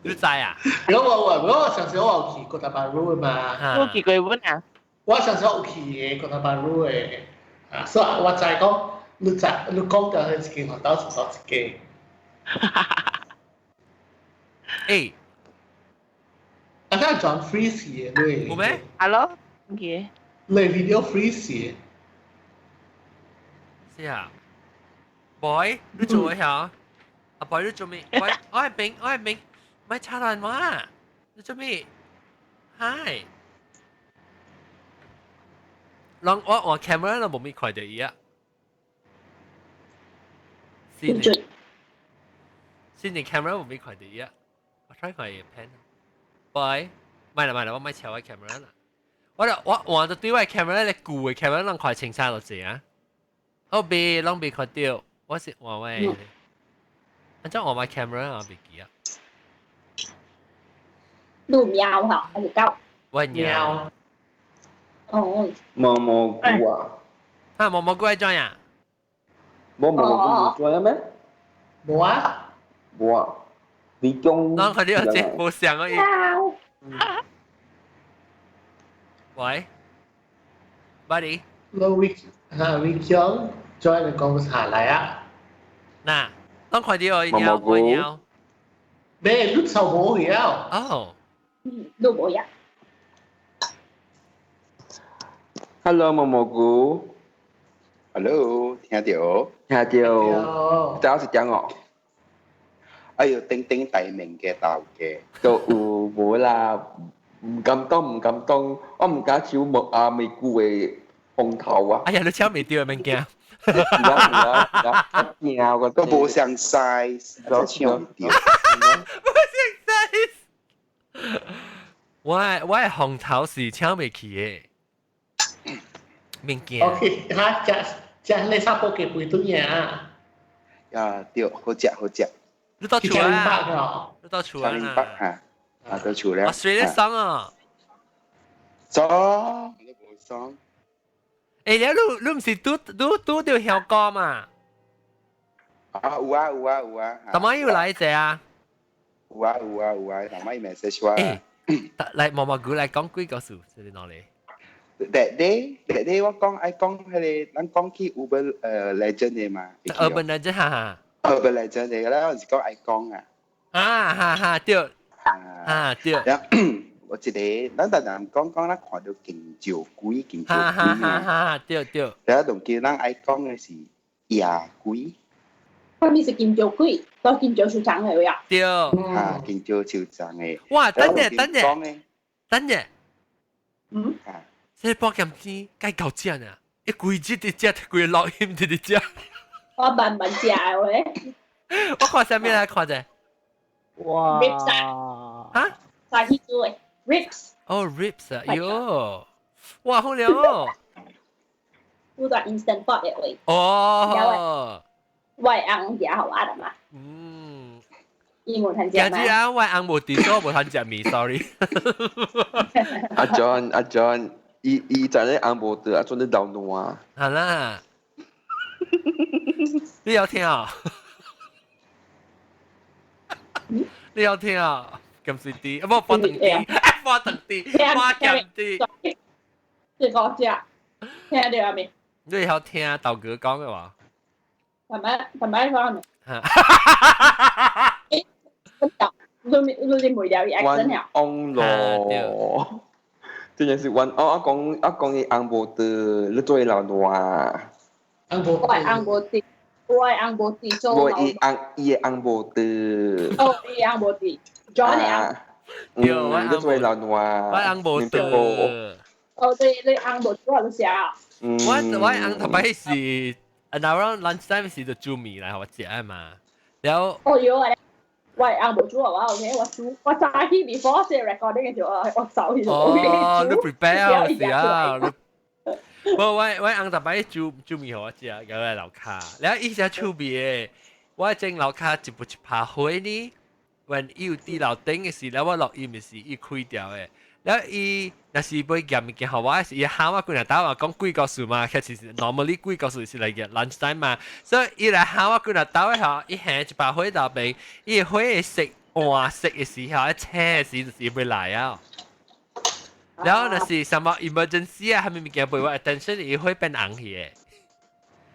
你知啊？如果我我上次我有去哥打巴魯嘛。你去過本啊？我上次有去的哥打巴魯的，啊，所以我知講你知你講到彼一間 hotel 是佗一間。欸。啊，佢轉 freeze 的你。有咩？Hello，唔記。你 video freeze。是啊。Boy，你做咩啊？阿 boy 你做咩？喂，我係明，我係明，咪插電話。你做咩？Hi。人我換 camera 都無咪看著伊啊。新的，新的 camera 無咪看著伊啊。我 try 看伊 pen。Boy，咪啦咪啦，我咪敲我 camera 啦。我我換到對我 camera 咧舊的 camera 攏看清楚就濟啊。哦，未，攏未看著，我是換我的。按怎換我 camera 啊？袂記啊。你有貓吼，還是狗？我貓。哦。毛毛菇啊！啊，毛毛菇愛怎樣？冇毛毛菇做咩？無啊。無啊。你講。咱看著這無像而已。喂，buddy。我會嚇會講，再嚟講下來啊。嗱，咱看著我貓我貓。咩？你臭無去啊？哦。嗯，你無呀。 Hello，毛毛菇。 Hello，聽著？聽著。早是點哦？哎喲，鼎鼎大名嘅頭家。都有無啦，唔敢當，唔敢當，我唔敢搶木阿美菇的風頭啊！哎呀，你搶袂著的物件。是啦是啦是啦，驚我都無相 size，都搶袂著。無相 size。我的風頭是搶袂去的。物件。 OK，哈，食食你沙煲雞肥腸啊！啊，對，好食好食。你到厝啊？你到厝啊？林北嚇，啊到厝了。啊，水咧爽啊！爽，你無爽。欸，你毋是拄拄拄著香港嘛？啊，有啊有啊有啊。頭晚要來者啊？有啊有啊有啊，頭晚伊 message 我。欸，來毛毛菇來講幾個數，這是哪裡？ That day 我講愛講彼個，咱講起 Urban Legend 的嘛。 Urban Legend 哈哈。 Urban Legend 的，咱是講愛講啊。啊哈哈對。啊對。我一個，咱逐人講講，咱看著金石鬼，金石鬼哈哈哈哈對對。然後仲記咱愛講的是夜鬼。啥物是金石鬼？到金石市場的呀？對。啊，金石市場的。哇，等陣等陣，等陣。嗯。啊。這保險錢該夠食呢，伊規日佇食，規個錄音佇佇食。我慢慢食的喂。我看啥物來看者？哇！ Ribs 啊！哈？啥去做的？Ribs。哦，ribs 啊，喲，哇，好了。有個 instant pot 的位。哦。我的翁食予我啦嘛。嗯。伊無通食嘛。今日啊，我翁無佇所，無通食麵，sorry。阿 John，阿 John。伊伊知影翁無佇，阿陣咧流爛。好啦，你有聽啊？你有聽啊？鹹水豬，啊無半糖豬，半糖豬，半鹹豬。這個只聽到未？你有聽豆哥講嘅話？係咪係咪講咩？你你你沒有 accent 了？安咯，真係是阮我講我講伊翁無佇，你做伊老大。翁無，我係翁無佇，我係翁無佇做。無伊翁伊的翁無佇。哦，伊翁無佇，John 的翁。對，我你做伊老大。我翁無佇。哦，對，你翁無佇我就寫。我我翁頭擺是，around lunch time 是就煮麵來予我食嘛，然後。哦，有啊。我係翁無煮啊，我 OK，我煮，我早起 before 先 recording 嘅時候，我走去。哦，你 prepare 是啊。無我我翁逐擺煮煮麵予我食，叫我樓跤。然後伊只趣味的，我前樓跤一部一拍火呢，when 伊有佇樓頂的時，了我錄音的時，伊開掉的。了伊若是欲夾物件予我，是伊喊我幾若兜啊，講鬼故事嘛，其實是 normally 鬼故事是來個 lunch time 嘛，所以伊來喊我幾若兜的吼，伊行一把火頭邊，伊火會色換色的時候，青的時就是伊欲來啊。然後若是什麼 emergency 啊，啥物物件被我 attention，伊會變紅去的。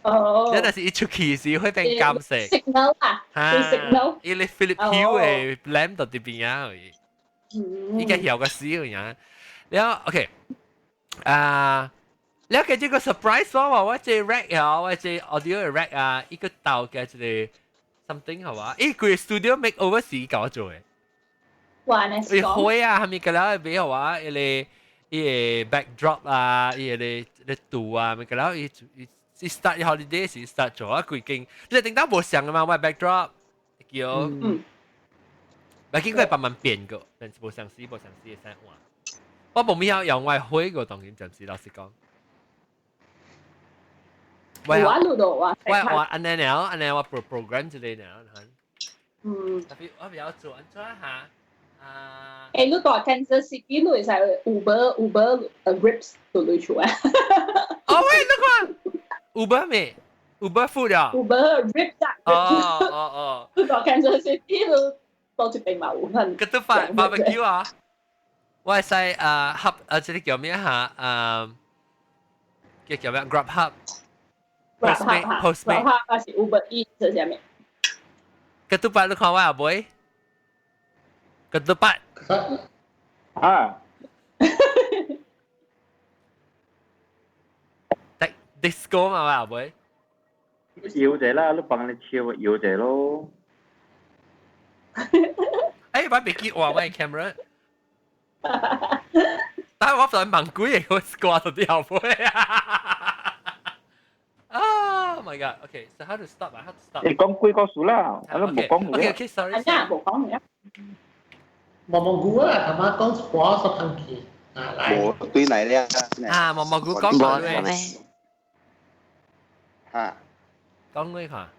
哦。了若是伊出去時會變金色。 Signal 啊，signal。伊咧 Philips Hue 的 lamp 到佇邊仔而已。應該曉個死樣。然後 OK，啊，了個這個 surprise 我我這 rack 啊，我這 audio rack 啊，一個豆嘅一個 something 係嘛？咦，佢 studio makeover 是搞做的。哇！你伊火啊，係咪個了俾我伊個伊個 backdrop 啊，伊個咧圖啊，咪個了伊伊伊 start holiday 時 start 做啊，規間你頂到無相啊嘛，我 backdrop 叫。嗯。咪經過慢慢變過，但是無相似，無相似會使換。我無咪曉用我火過，當然暫時老實講。我錄到我。我我按呢了，按呢我 program 之類了。嗯。特別我比較做按怎哈？啊。誒，你蹛 Kansas City，你會使 Uber Uber ribs 到你厝啊？哦喂，你看 Uber 咩？Uber food 啊？Uber ribs 啊！哦哦哦。你蹛 Kansas City 你到這邊嘛有份。嗰度發 barbecue 啊！我會使啊合啊，這個叫咩嚇？啊，叫叫咩？Grubhub。 Postmate Postmate。 Grubhub 還是 Uber Eats 這啥物？嗰度擺你看我阿妹。嗰度擺。啊。 disco 嘛，我阿妹。搖者啦，你幫你超搖者咯。哎，我袂記換我 camera。但係我就問鬼，我掛到啲後背啊！Oh my god! Okay, so how to stop 啊？How to stop？你講鬼故事啦，我都冇講 Okay, okay, sorry. 啊，冇講嘅。毛毛菇啊，頭媽講一半十通去啊，來。無對來了。啊，毛毛菇講過咩？嚇？講過看。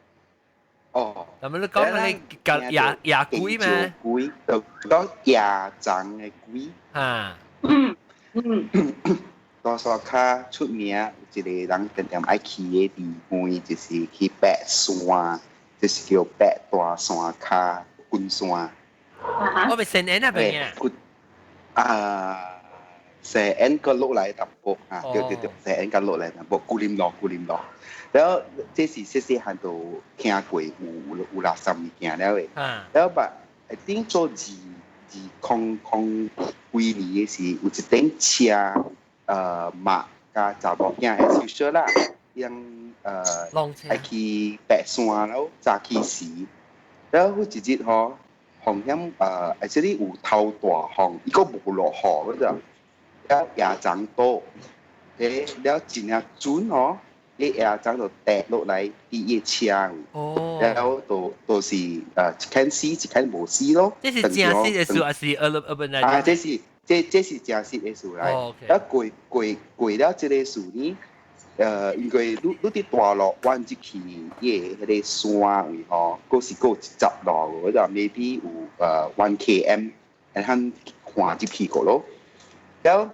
哦。咁你講你個夜夜鬼咩？鬼就講夜長的鬼。嚇。嗯嗯。多數較出名一個人定定愛去的地方，就是去白山，就是叫白大山跤滾山。我咪成年那邊啊。啊，成年個落來淡薄啊，對對對，成年個落來淡薄，古林路古林路。然後這是細細漢就聽過有有垃圾物件了的。然後吧，I think 做二二空空幾年的時，有一頂車。媽佮查某囝 as usual 啦，𪜶愛去白山了，早起時，然後有一日吼，風險actually 有頭大風，伊閣無落雨嗰陣，了夜長倒，誒了真正準吼，伊夜長就跌落來佇伊車位，然後就就是一間死一間無死咯。這是真實的事還是 urban 啊，這是。這這是真實的事來，啊過過過了這個事呢，因為你你佇大陸彎入去伊个彼個山位吼，閣是閣有一十路，就 maybe 有1 km，然後看入去過咯。了，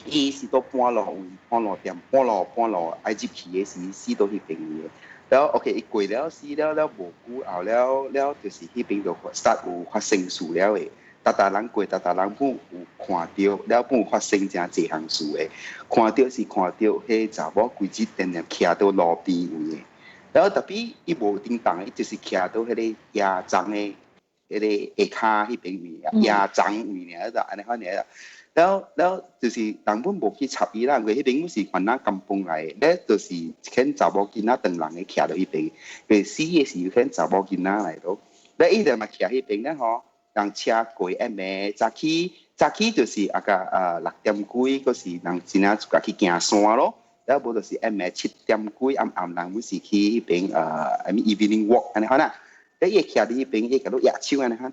伊是到半路位，半路店，半路半路愛入去的時，死到彼邊的。了 OK，伊過了死了了無久後了了，就是彼邊就 start 有發生事了的。逐逐人過，逐逐人本有看著，了本有發生誠濟項事的。看著是看著，彼查某規日定定徛佇路邊位的。了 tapi 伊無叮當，伊就是徛佇彼個野樟的彼個下跤彼邊位，野樟位爾，就按呢款爾。了了就是人本無去插伊啦，因為彼邊是番仔甘榜來的，咧就是一間查某囡仔長人的徛佇彼邊，佢死的是有間查某囡仔來咯。咧伊就嘛徛彼邊咧吼。人車過暗暝早起，早起就是啊個啊6點幾，閣是人真正就去行山咯。了無就是暗暝7點幾，暗暗人阮是去彼邊啊，物 evening walk 按呢款啦。咧伊會徛佇彼邊，伊會共你握手按呢款。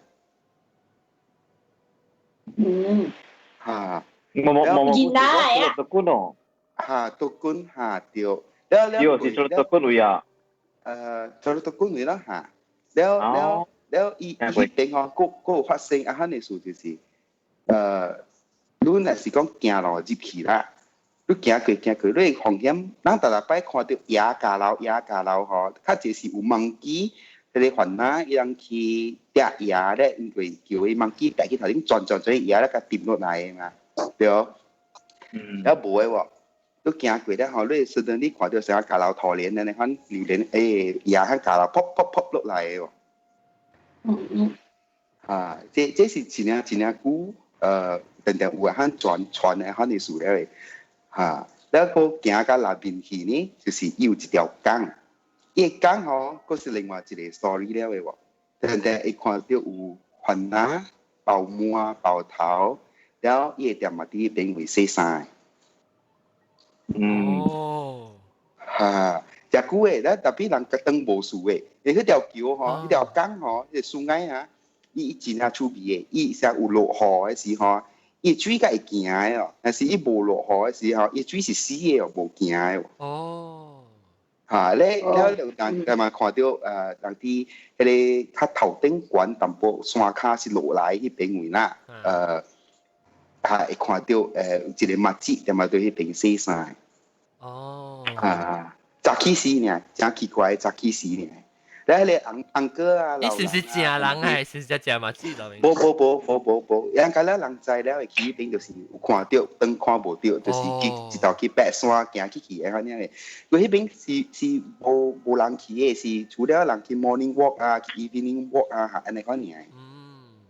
哈。無無無無，囡仔啊。督軍哦。哈，督軍哈對。了了。對，是做督軍位啊。做督軍位啦哈。了了。了，伊伊彼邊吼，閣閣有發生啊，款的事就是，你若是講行路入去啦，你行過行過，你會風險，咱逐逐擺看著野家樓野家樓吼，較濟是有 monkey，彼個番仔伊人去摘葉咧，因為叫伊 monkey 爬去頭頂轉轉轉葉咧，共沉落來的嘛，對。了無的喎，你行過了吼，你 suddenly 你看著啥家樓塗蓮按呢款榴蓮，葉喺家樓噗噗噗落來的喎。啊，這是真正真正久，定定有啊，漢傳傳的漢的事了的，哈，了閣行到內面去呢，就是伊有一條江，伊個江吼，閣是另外一個 story 了的喎，定定會看著有番仔、包滿、包頭，了伊會踮嘛佇彼邊位洗衫的。哈。誠久的，咱 tapi 人覺當無事的，因為彼條橋吼，彼條江吼，彼個水涯啊，伊真正趣味的，伊啥有落雨的時候，伊水才會行的哦，但是伊無落雨的時候，伊水是死的哦，無行的哦。哈，咧了就人人嘛看著人佇彼個較頭頂懸淡薄山跤是落來彼邊位啦，哈會看著一個媽子踮嘛佇彼邊洗衫。啊。早起時呢，真奇怪，早起時呢。咧，彼個 uncle 啊，你是毋是正人啊？是毋是正媽子？無無無無無無，人家咧人知了會去彼邊就是有看著，當看無著，就是去一道去爬山行去去的按呢个。佢彼邊是是無無人去的，是除了人去 morning walk 啊，去 evening walk 啊，按呢款爾。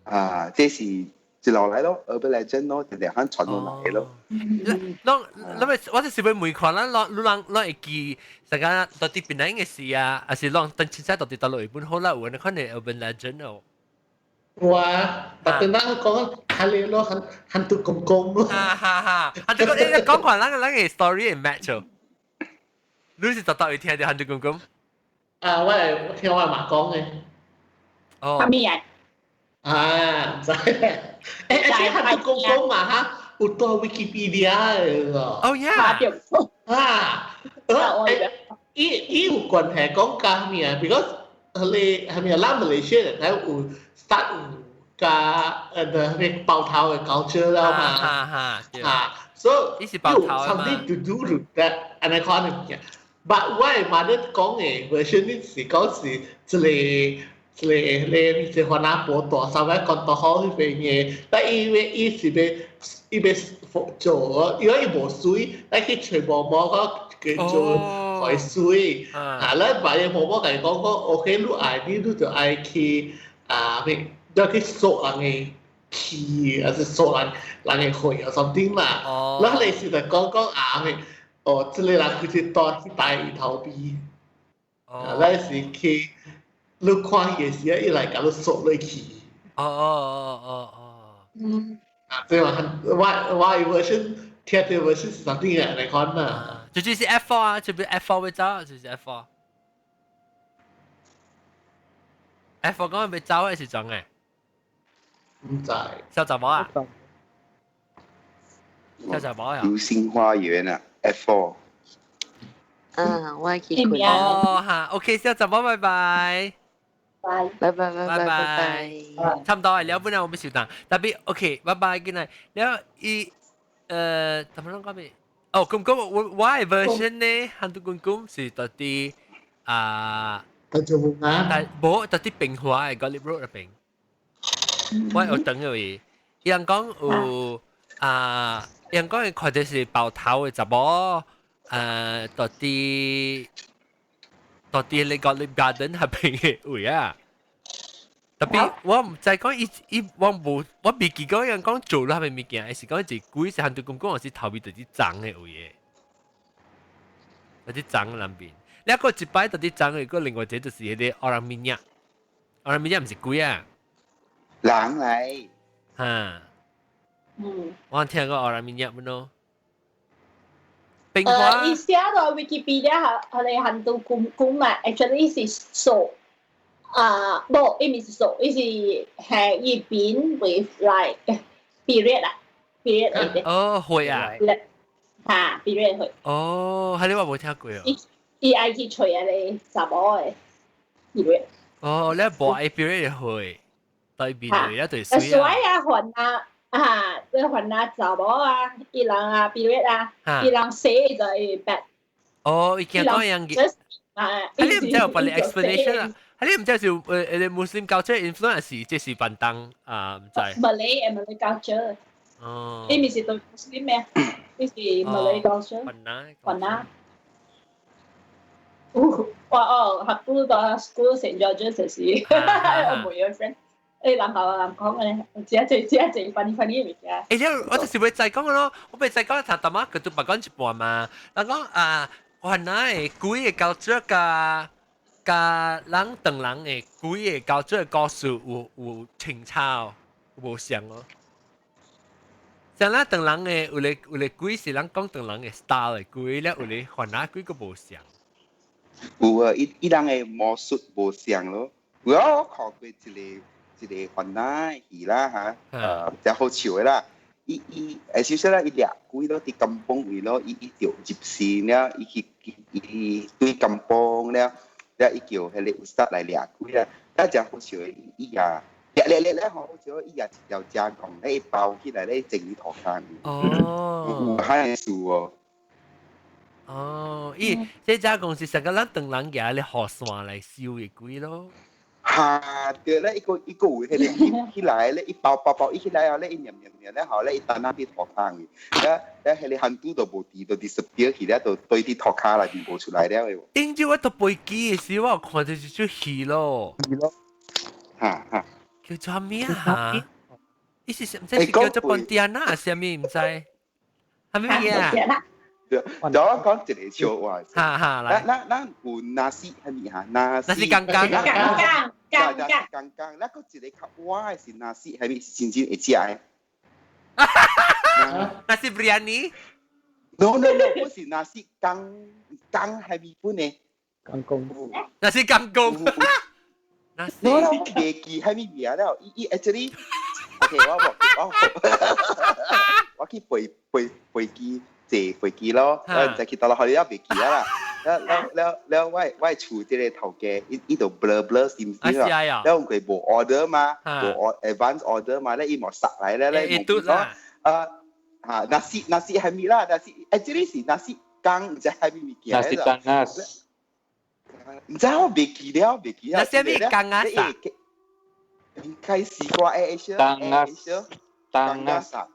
啊，這是一路來咯，urban legend 咯，定定肯傳落來咯。攏攏咪，我就是欲問看，咱攏你人攏會記，大家到底邊個嘅事啊？還是攏等凊彩到底佗落日本好啦？有按呢款的 urban legend 哦。有啊，特別咱講哈利咯，hantu 公公咯。哈哈哈！hantu 公，你講看咱個咱個 story 會 match 哦。你是佗佗會聽著hantu 公公？啊，我係聽我媽講的。哦。啥物啊？啊，毋知。欸，這hantu 公公嘛哈，有佇 Wikipedia 的咯。哦呀。啊，伊伊有關係講佮啥物啊？because 彼個啥物啊？咱馬來西亞睇有 start 有佮咩包頭的 culture 了嘛。哈哈。啊，所以伊是包頭嘛。 something to do with that，按呢款的物件。But 我的 mother 講的 version 是講是一個。一個咧，一個番仔婆大三擺講到好彼邊的，但因為伊是欲伊欲做，因為伊無水，咱去揣毛毛講叫做予伊水。啊，咱別个毛毛共伊講講，OK，你愛你你就愛去啊欲，你去索人的氣，還是索人人的血啊 something 啦。咱類似就講講啊欲，哦，這個人佢是蹛去帶伊頭邊，啊，咱是去。你看伊的時，伊來共你索落去。啊，這嘛，我我 version 聽著 version 是啥物按呢款啦。就是 F4 啊，就比 F4 欲走，就是 F4。F4 講欲走的時陣誒？毋知。小查某啊？小查某啊？流星花園啊，F4。啊，我去睏。哦，哈，OK，小查某，拜拜。拜拜拜拜拜拜。差毋多了，本來我欲收檔，tapi OK，拜拜，good night。了伊怎麼攏講咩？哦，咁咁我我的 version 呢，hantu 公公是到底啊，但就冇啊，但無特啲平華嘅 Gottlieb Road 入邊，我有等咗伊，伊人講有啊，伊人講伊看到是爆頭嘅查某，到啲你 Gottlieb Garden 入邊嘅位啊。特別我毋知講伊伊我無我未記講人講做啦，係物件，是講一鬼是韓對公講是頭尾就是髒的位嘅，就是髒南邊。你一個一擺就是髒的，個另外一個就是彼個 orang minyak，orang minyak 毋是鬼啊，人嚟，哈，我聽過 orang minyak 冇咯。伊寫到 Wikipedia 係係韓都公公嘛，actually 是數。啊，無，伊毋是數，伊是係伊邊 with like period 啊，period 嚟嘅。哦，會啊。嚇，period 會。哦，係你話無聽過哦。伊伊愛去揣啊個查某的 period。哦，你無愛 period 會，對面會一對水啊。水啊，還啊，啊，你還啊查某啊，伊人啊 period 啊，伊人洗就會白。哦，伊驚講樣嘅。啊，你毋知有別個 explanation 啊？你毋知是穆斯林culture influence 是這是便當啊？毋知。 Malay Malay culture。哦。伊毋是對穆斯林咩？伊是 Malay culture。雲南。雲南。哇哦，學過到 school St. George's 時，我冇有 friend。南校南講嘅，只一隻只一隻 funny funny 物件。我就是會再講咯，我咪再講頭頭媽佢都白講一半嘛。人講啊，原來鬼嘅culture 加加人唐人嘅鬼嘅culture 嘅故事有清抄無相咯。像咱唐人嘅有個鬼是人講唐人嘅 style 嘅鬼咧，有個番仔鬼閣無相。有啊，伊伊人嘅魔術無相咯。有啊，我看過一個番仔戲啦嚇，真好笑的啦。伊伊誒，首先啦，伊掠鬼咯，佇甘榜位咯，伊伊就入線了，伊去伊對甘榜了，了伊叫彼個 ustaz 來掠鬼啦。啊，真好笑的，伊也掠掠掠咧，好笑，伊也一條正講，咧包起來咧，整伊塗跤。哦。有遐個事哦。哦，伊這只公司成個咱唐人家咧雨傘來收的鬼咯。哈，對咧，一個一個有彼個起起來咧，一包包包一起來啊咧，一念念念咧，後咧伊單仔佇塗跤去，了了彼個番拄就無佇，就 disappear 去了，就對佇塗跤內面無出來了的。頂朝我讀飛機的時，我有看到一出戲咯。戲咯。哈哈。叫做咩啊？伊是毋知是叫做 Pontianak 啥物毋知，係咩嘢啊？對，我講一個笑話。哈哈，來。咱咱有 nasi 係咪嚇？nasi。 Nasi kangkang。 Kangkang。 Kangkang。 Kangkang，那個一個較歪的是 nasi 係咪真正會食的？Nasi biryani。 No no no，不是 nasi kang kang 係咪本的？ Kangkong。 Nasi kangkong。 No 啦，我袂記係咪名了。伊伊 actually，OK，我我我去飛飛飛機。坐飛機咯，我毋知去佗落，予你也袂記啊啦。了了了了，我厝這個頭家，伊伊就 blur blur 心心啦。了佢無 order 嘛，無 advance order 嘛，咧伊無殺來咧咧，無講啊嚇，nasi nasi 係咪啦？Nasi actually 是 nasi 羹，毋知係咪物件。 Nasi kangas。毋知我袂記了，袂記了。 Nasi 咩 kangas 啊？應該是個 Air Asia。 Kangas。嚇，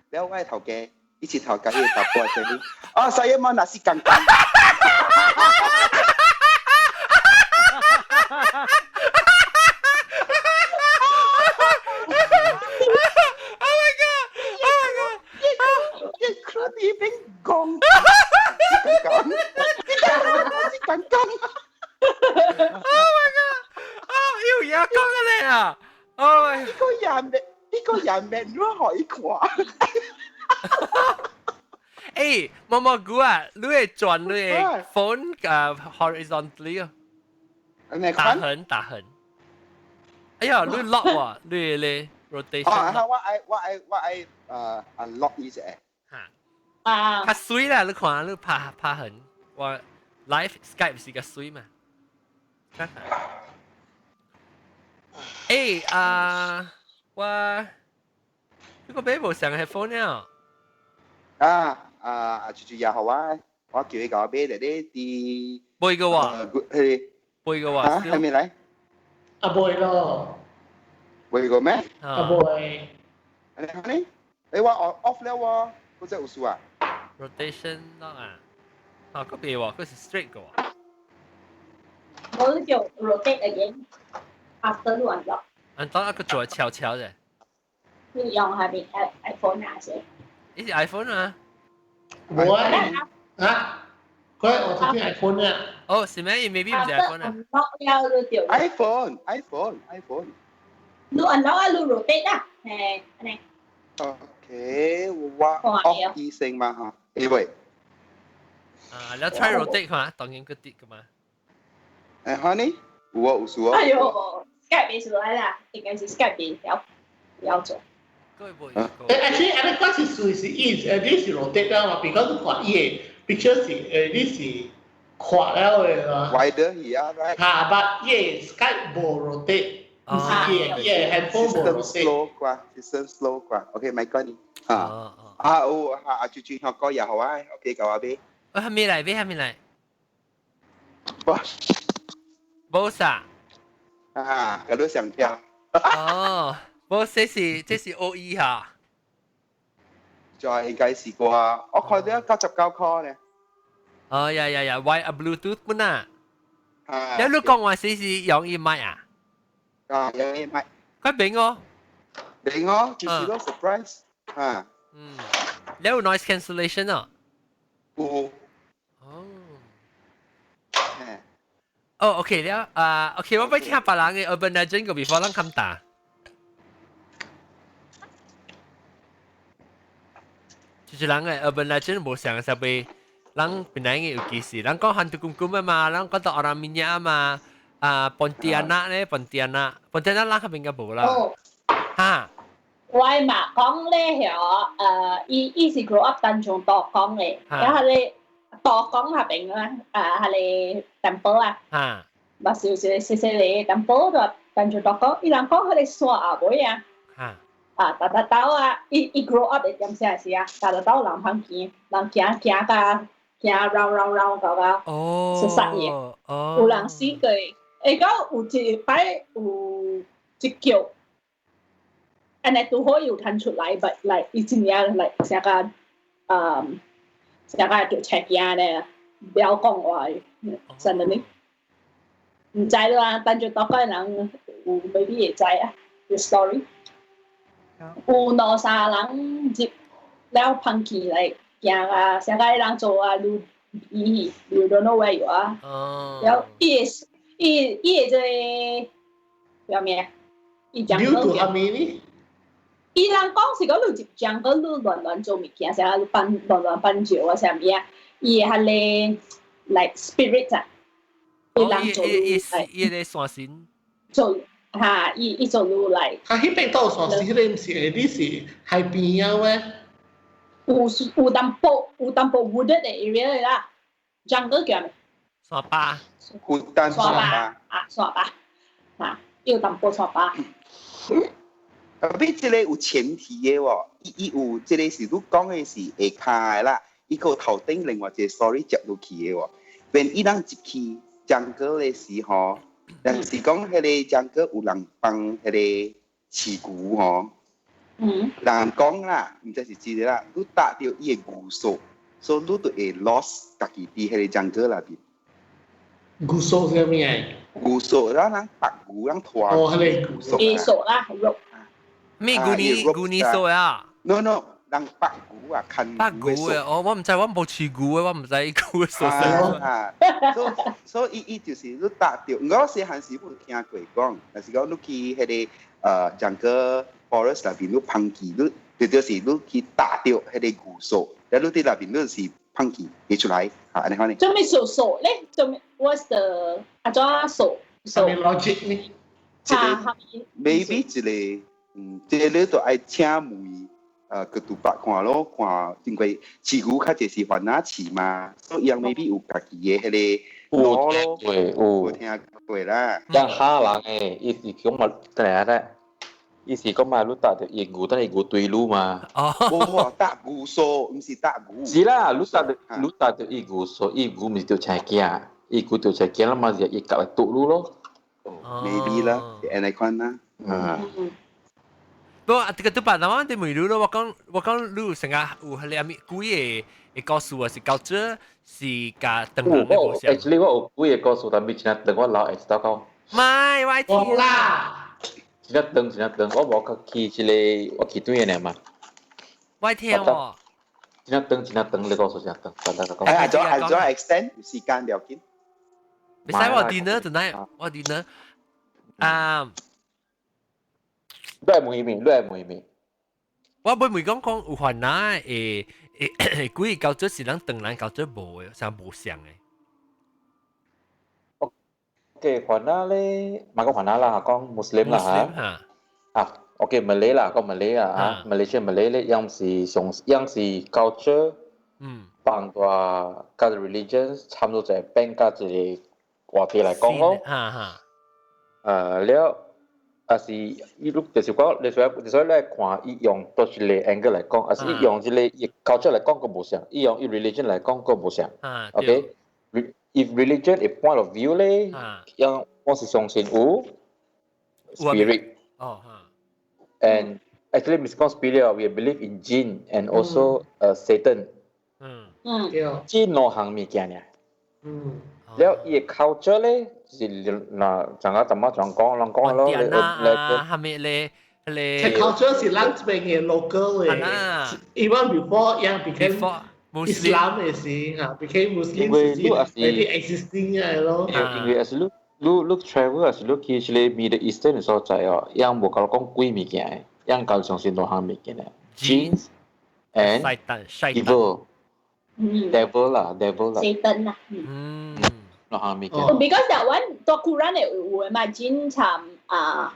了我頭家。一起頭家伊查埔這裡，啊，saya mau nasi kangkang。 Oh my god! Oh my god! 你看你邊講，nasi kangkang，nasi kangkang。 Oh my god! 啊，有嘢講嘅咧啊！Oh my！呢個人命，呢個人命如何可以看？誒，毛毛菇啊，你會轉你的 phone 啊 horizontally 啊，打橫打橫。哎呀，你 lock 喎，你咧 rotation。啊，我愛我愛我愛unlock 呢隻。嚇。啊。較水啦，你看你拍拍橫，我 live Skype 是較水嘛。誒啊，我呢個俾無上 headphone 了。啊啊，就就也好啊。我叫伊共我買咧咧佇買個喎，彼買個喎，嚇係咪來？啊買咯，買過咩？啊買。你睇呢？你話我 off 了喎，嗰隻有數啊？ Rotation 咯啊，啊嗰邊喎，嗰是 straight 個喎。我叫 rotate again after 你 unlock。 unlock 一個做悄悄嘅。你用係咪 iPhone 啊？先？呢是 iPhone 啊？冇啊！啊？佢我頭先 iPhone 啊。哦，是咩？maybe 唔是 iPhone 啊。 unlock 了你就 iPhone，iPhone，iPhone。你 unlock 啊，你 rotate 啊，係呢。 OK，我 off 醫聲嘛嚇，因為啊，你 try rotate 看，當然個啲噶嘛。誒，哈呢？有啊，有數啊。哎呦，Skype 未出來啦，應該是 Skype 未了了做。誒，actually，啊，你嗰時數是伊，誒，你是 rotate 啊嘛？because 看伊的 picture 是誒，你是看了的嘛。 Wider 去啊，right？嚇，but 伊的 Skype 無 rotate，唔是伊的，伊的 handphone 無 System rotate。 slow 啩，system slow 啩。OK，咪講你。啊啊有啊，啊豬豬學歌又好啊，OK，夠啊俾。我還未來，咩還未來？哇！冇啥。啊，佢都想跳。哦，冇，這是 OE 哈。就應該是啩，我看到99塊呢。哦呀呀呀，wire 啊 Bluetooth 本啊。啊。有你講話是用伊麥啊？啊，用伊麥。快俾我。俾我，就是咯 surprise 啊。嗯。你有 noise cancellation 啊？有。哦。哦，OK 了啊，OK，我欲聽別人嘅 urban legend 個 before 咱冚打。就是人嘅 urban legend 無像啥物，人本來嘅有其實，人講 hantu kum-kum 啊嘛，人講到 orang minyak 啊嘛，啊 Pontianak 咧，Pontianak，Pontianak 人較應該無啦。哦。哈。我嘛講咧，曉伊是 grow up 單從道江嘅，然後咧道江下邊啊，啊係個淡薄啊，嘛是有一個細細個淡薄就單從道江，伊人講彼個山後尾啊，啊，逐逐兜啊，伊 grow up 的點啥是啊，逐逐兜人通行，人行行甲行繞繞繞到到，是殺伊，有人死過，會到有一擺有一腳。按呢拄好有趁出來，but like 伊真正 like 成個，成個就車驚咧，不要講話，真的呢，毋知啦，但就大概人有 maybe 會知啊，個 story。有兩三人入了芳去來行啊，成個人做啊，愈伊you don't know where you are。了伊會伊伊的這個叫咩？伊講你做啥物呢？伊人講是講你入江個你亂亂做物件，啥你搬亂亂搬石啊，啥物啊？伊會彼個 like spirit 啊，伊人做伊伊個山神做哈，伊做你來。啊，彼邊到山神，彼個毋是，你是海邊啊咩？有淡薄 wooded 的 area 啦，jungle 叫咩？山巴。孤單山巴啊，山巴啊，有淡薄山巴。特別這個有前提的喎，伊有這個是你講的是下跤的啦，伊個頭頂另外一個 story 接落去的喎。when 伊人入去jungle 的時候，但是講彼個jungle 有人放彼個飼牛吼，人講啦，毋知是真的啦，你踏著伊的牛索，所以你就會 lost 家己佇彼個jungle 內面。牛索是啥物啊？牛索，咱人白牛人拖哦，彼個牛索。牛索啦，肉。咩牛呢牛呢索啊？No no，人白牛啊，牽白牛啊！哦，我毋知，我無飼牛的，我毋知牛的索啊，所以伊就是你踏著，我細漢時有聽過講，但是講你去彼個jungle forest 內邊，你芳去，你就是你去踏著彼個牛索，了你佇內邊你是芳去會出來，嚇按呢款呢？做咩索索咧？做咩？What's the 啊？怎索索？啥物 logic 呢？這個 maybe 一個。嗯，這個你都愛請問，去賭白看咯，看因為飼牛較濟是番仔飼嘛，所以伊人 maybe 有家己的彼個有聽過，有聽過啦。像蝦人的，伊是講物對啊咧。伊是講嘛，你搭著伊牛，等伊牛對路嘛。哦，無搭牛數，毋是搭牛。是啦，你搭著你搭著伊牛數，伊牛毋是著車囝，伊牛著車囝啦嘛，是伊夾來堵路咯。 Maybe 啦，是按呢款啦。嗯。不過這個都白，我哋問你咯，我講你成日有彼個幾个故事啊，是搞這是共唐人的無相。Actually 我有幾个故事，但係真長，我老會知道講。唔係，我聽啦。真長真長，我無去這个，我去對的嘛。我聽喎。真長真長，你故事真長，大家講。哎，按怎 extend 時間了緊。袂使我 dinner tonight，我 dinner 啊。你係問咩？你係問咩？我會問講講有番仔會幾個culture 是咱唐人culture 無的，啥無相的。 OK，番仔咧，嘛講番仔啦，講穆斯林啦嚇。啊，OK，Malay 啦，講 Malay 啊，Malaysia Malay 咧，樣是上樣是 culture，放大佮 religion 差不多就變甲一個話題來講咯。哈哈。了。啊是，伊你就是講，你所以你看，伊用佗一个 angle 來講，啊是伊用這个伊 culture 來講，閣無相；伊用伊 religion 來講，閣無相。OK，if religion a point of view 咧，樣我是相信有 spirit。哦。And actually，毋是講 spirit，we believe in jinn and also Satan。這兩項物件爾。了伊个 culture 咧，是嗱，陣間淡仔怎講，人講咯，你你係咪咧？咧 culture 是咱這邊的 local 的，even before 樣 became Islam 的時，嚇 became Muslim 時，already existing 的咯。因為是你你你 travel 還是你去這個 Middle Eastern 的所在哦，樣無夠講鬼物件的，樣夠相信兩項物件的，jinns and evil。devil 啦，devil 啦。 Satan 啦。嗯。兩項物件。 Because that one 到 Quran 的有的嘛，jinn 參啊。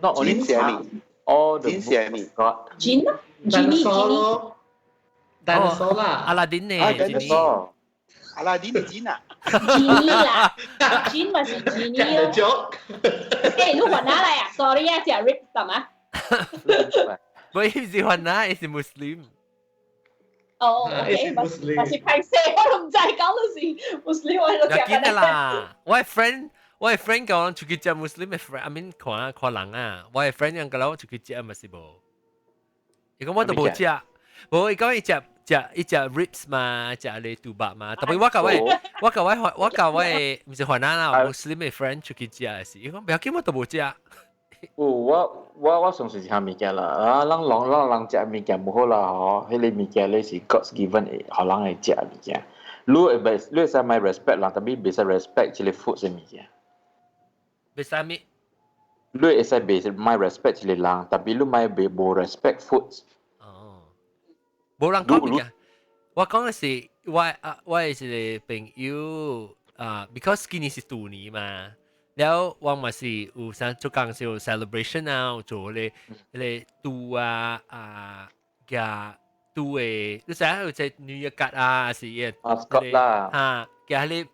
Not only 是啥物 all the jinn 是啥物 God。 Jinn 咯，genie genie。 Dinosaur 啦。阿拉丁呢？啊，dinosaur。阿拉丁的 jinn 啊。 Genie 啦，jinn 嘛是 genie 咯。 joke。誒，你番仔來啊？Sorry 啊，食 rib 得嘛？唔是番仔，伊是 Muslim。哦，OK，嘛是嘛是歹勢，我都毋知講你是 Muslim，我都食緊啦。我 friend，我 friend 講出去食 Muslim 的 friend，I mean 看看人啊。我 friend 講講出去食嘛是無，伊講我都無食，無伊講伊食食伊食 ribs 嘛，食咧豬肉嘛。特別我共我我共我毋是番仔啦，Muslim 的 friend 出去食的時，伊講不要緊，我都無食。有我相信是啥物件啦，啊，咱人咱人食物件無好啦吼，彼个物件咧是 God's given 的，予人會食物件。你會袂，你會使莫 respect 人，但係袂使 respect 這个 food 的物件。袂使咩？你會使袂莫 respect 這个人，但係你莫袂無 respect food。哦，無人講物件。我講的是我啊，我的一个朋友啊，because 今年是兔年嘛。了我嘛是有啥做工是有 celebration 啊，有做咧咧豬啊啊加豬的，你知影有隻女嘅格啊，是伊個啦，嚇，加彼个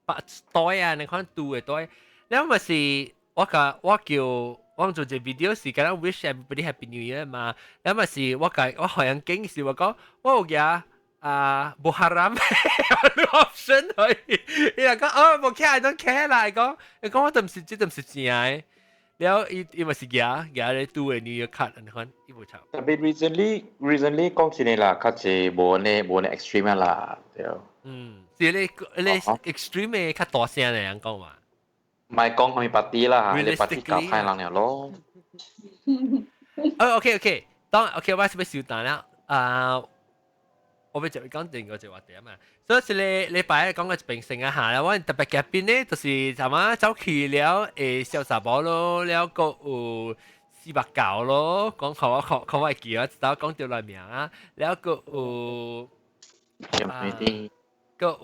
白袋啊，你看豬的袋，了嘛是我共我叫我做隻 video 是敢若 wish everybody happy new year 嘛，了嘛是我共我好像經是我講我有加。啊，無 haram option 去，伊就講哦，無 care，I don't care 啦，伊講，伊講我都毋是，這都毋是正的，了伊伊嘛是舉舉咧拄的 New Year card，你看伊無吵。特別 recently 講真的啦，較濟無呢無呢 extreme 啦，對。嗯，是咧咧 extreme 的較大聲的人講嘛。唔係講去 party 啦，你 party 搞歹人了咯。哦，OK OK，當 OK，我是欲收檔了啊。我欲就講定個就話題啊嘛，所以是你禮拜講個平成啊下啦，我特別嘉賓呢，就是什麼走去了誒小查某咯，了閣有四百九咯，講看我看看我會記啊，直到講著來名啊，了閣有啊，閣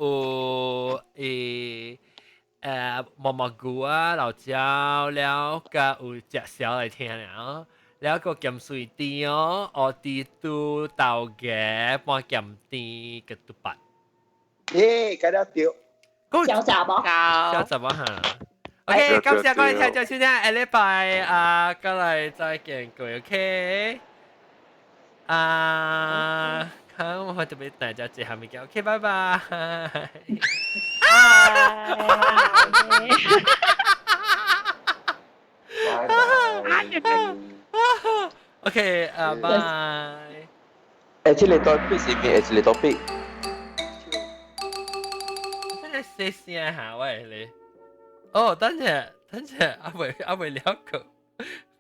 有毛毛菇啊，老椒了，閣有食燒來聽了。了閣鹹水甜哦，烏豬肚豆芽半鹹甜個豬八。耶，改了對。小雜無？小雜無哈。OK，感謝各位聽眾收聽，下禮拜啊，過來再見各位，OK。啊，看我特別大家最後面見，OK，拜拜。拜。拜拜。 OK，啊，拜。誒，這個 topic 是咩？這個 topic。這個細聲下喂你。哦，等下，等下，阿未阿未了解，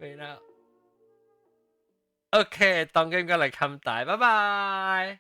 未啦。OK，當今過來冚大，拜拜。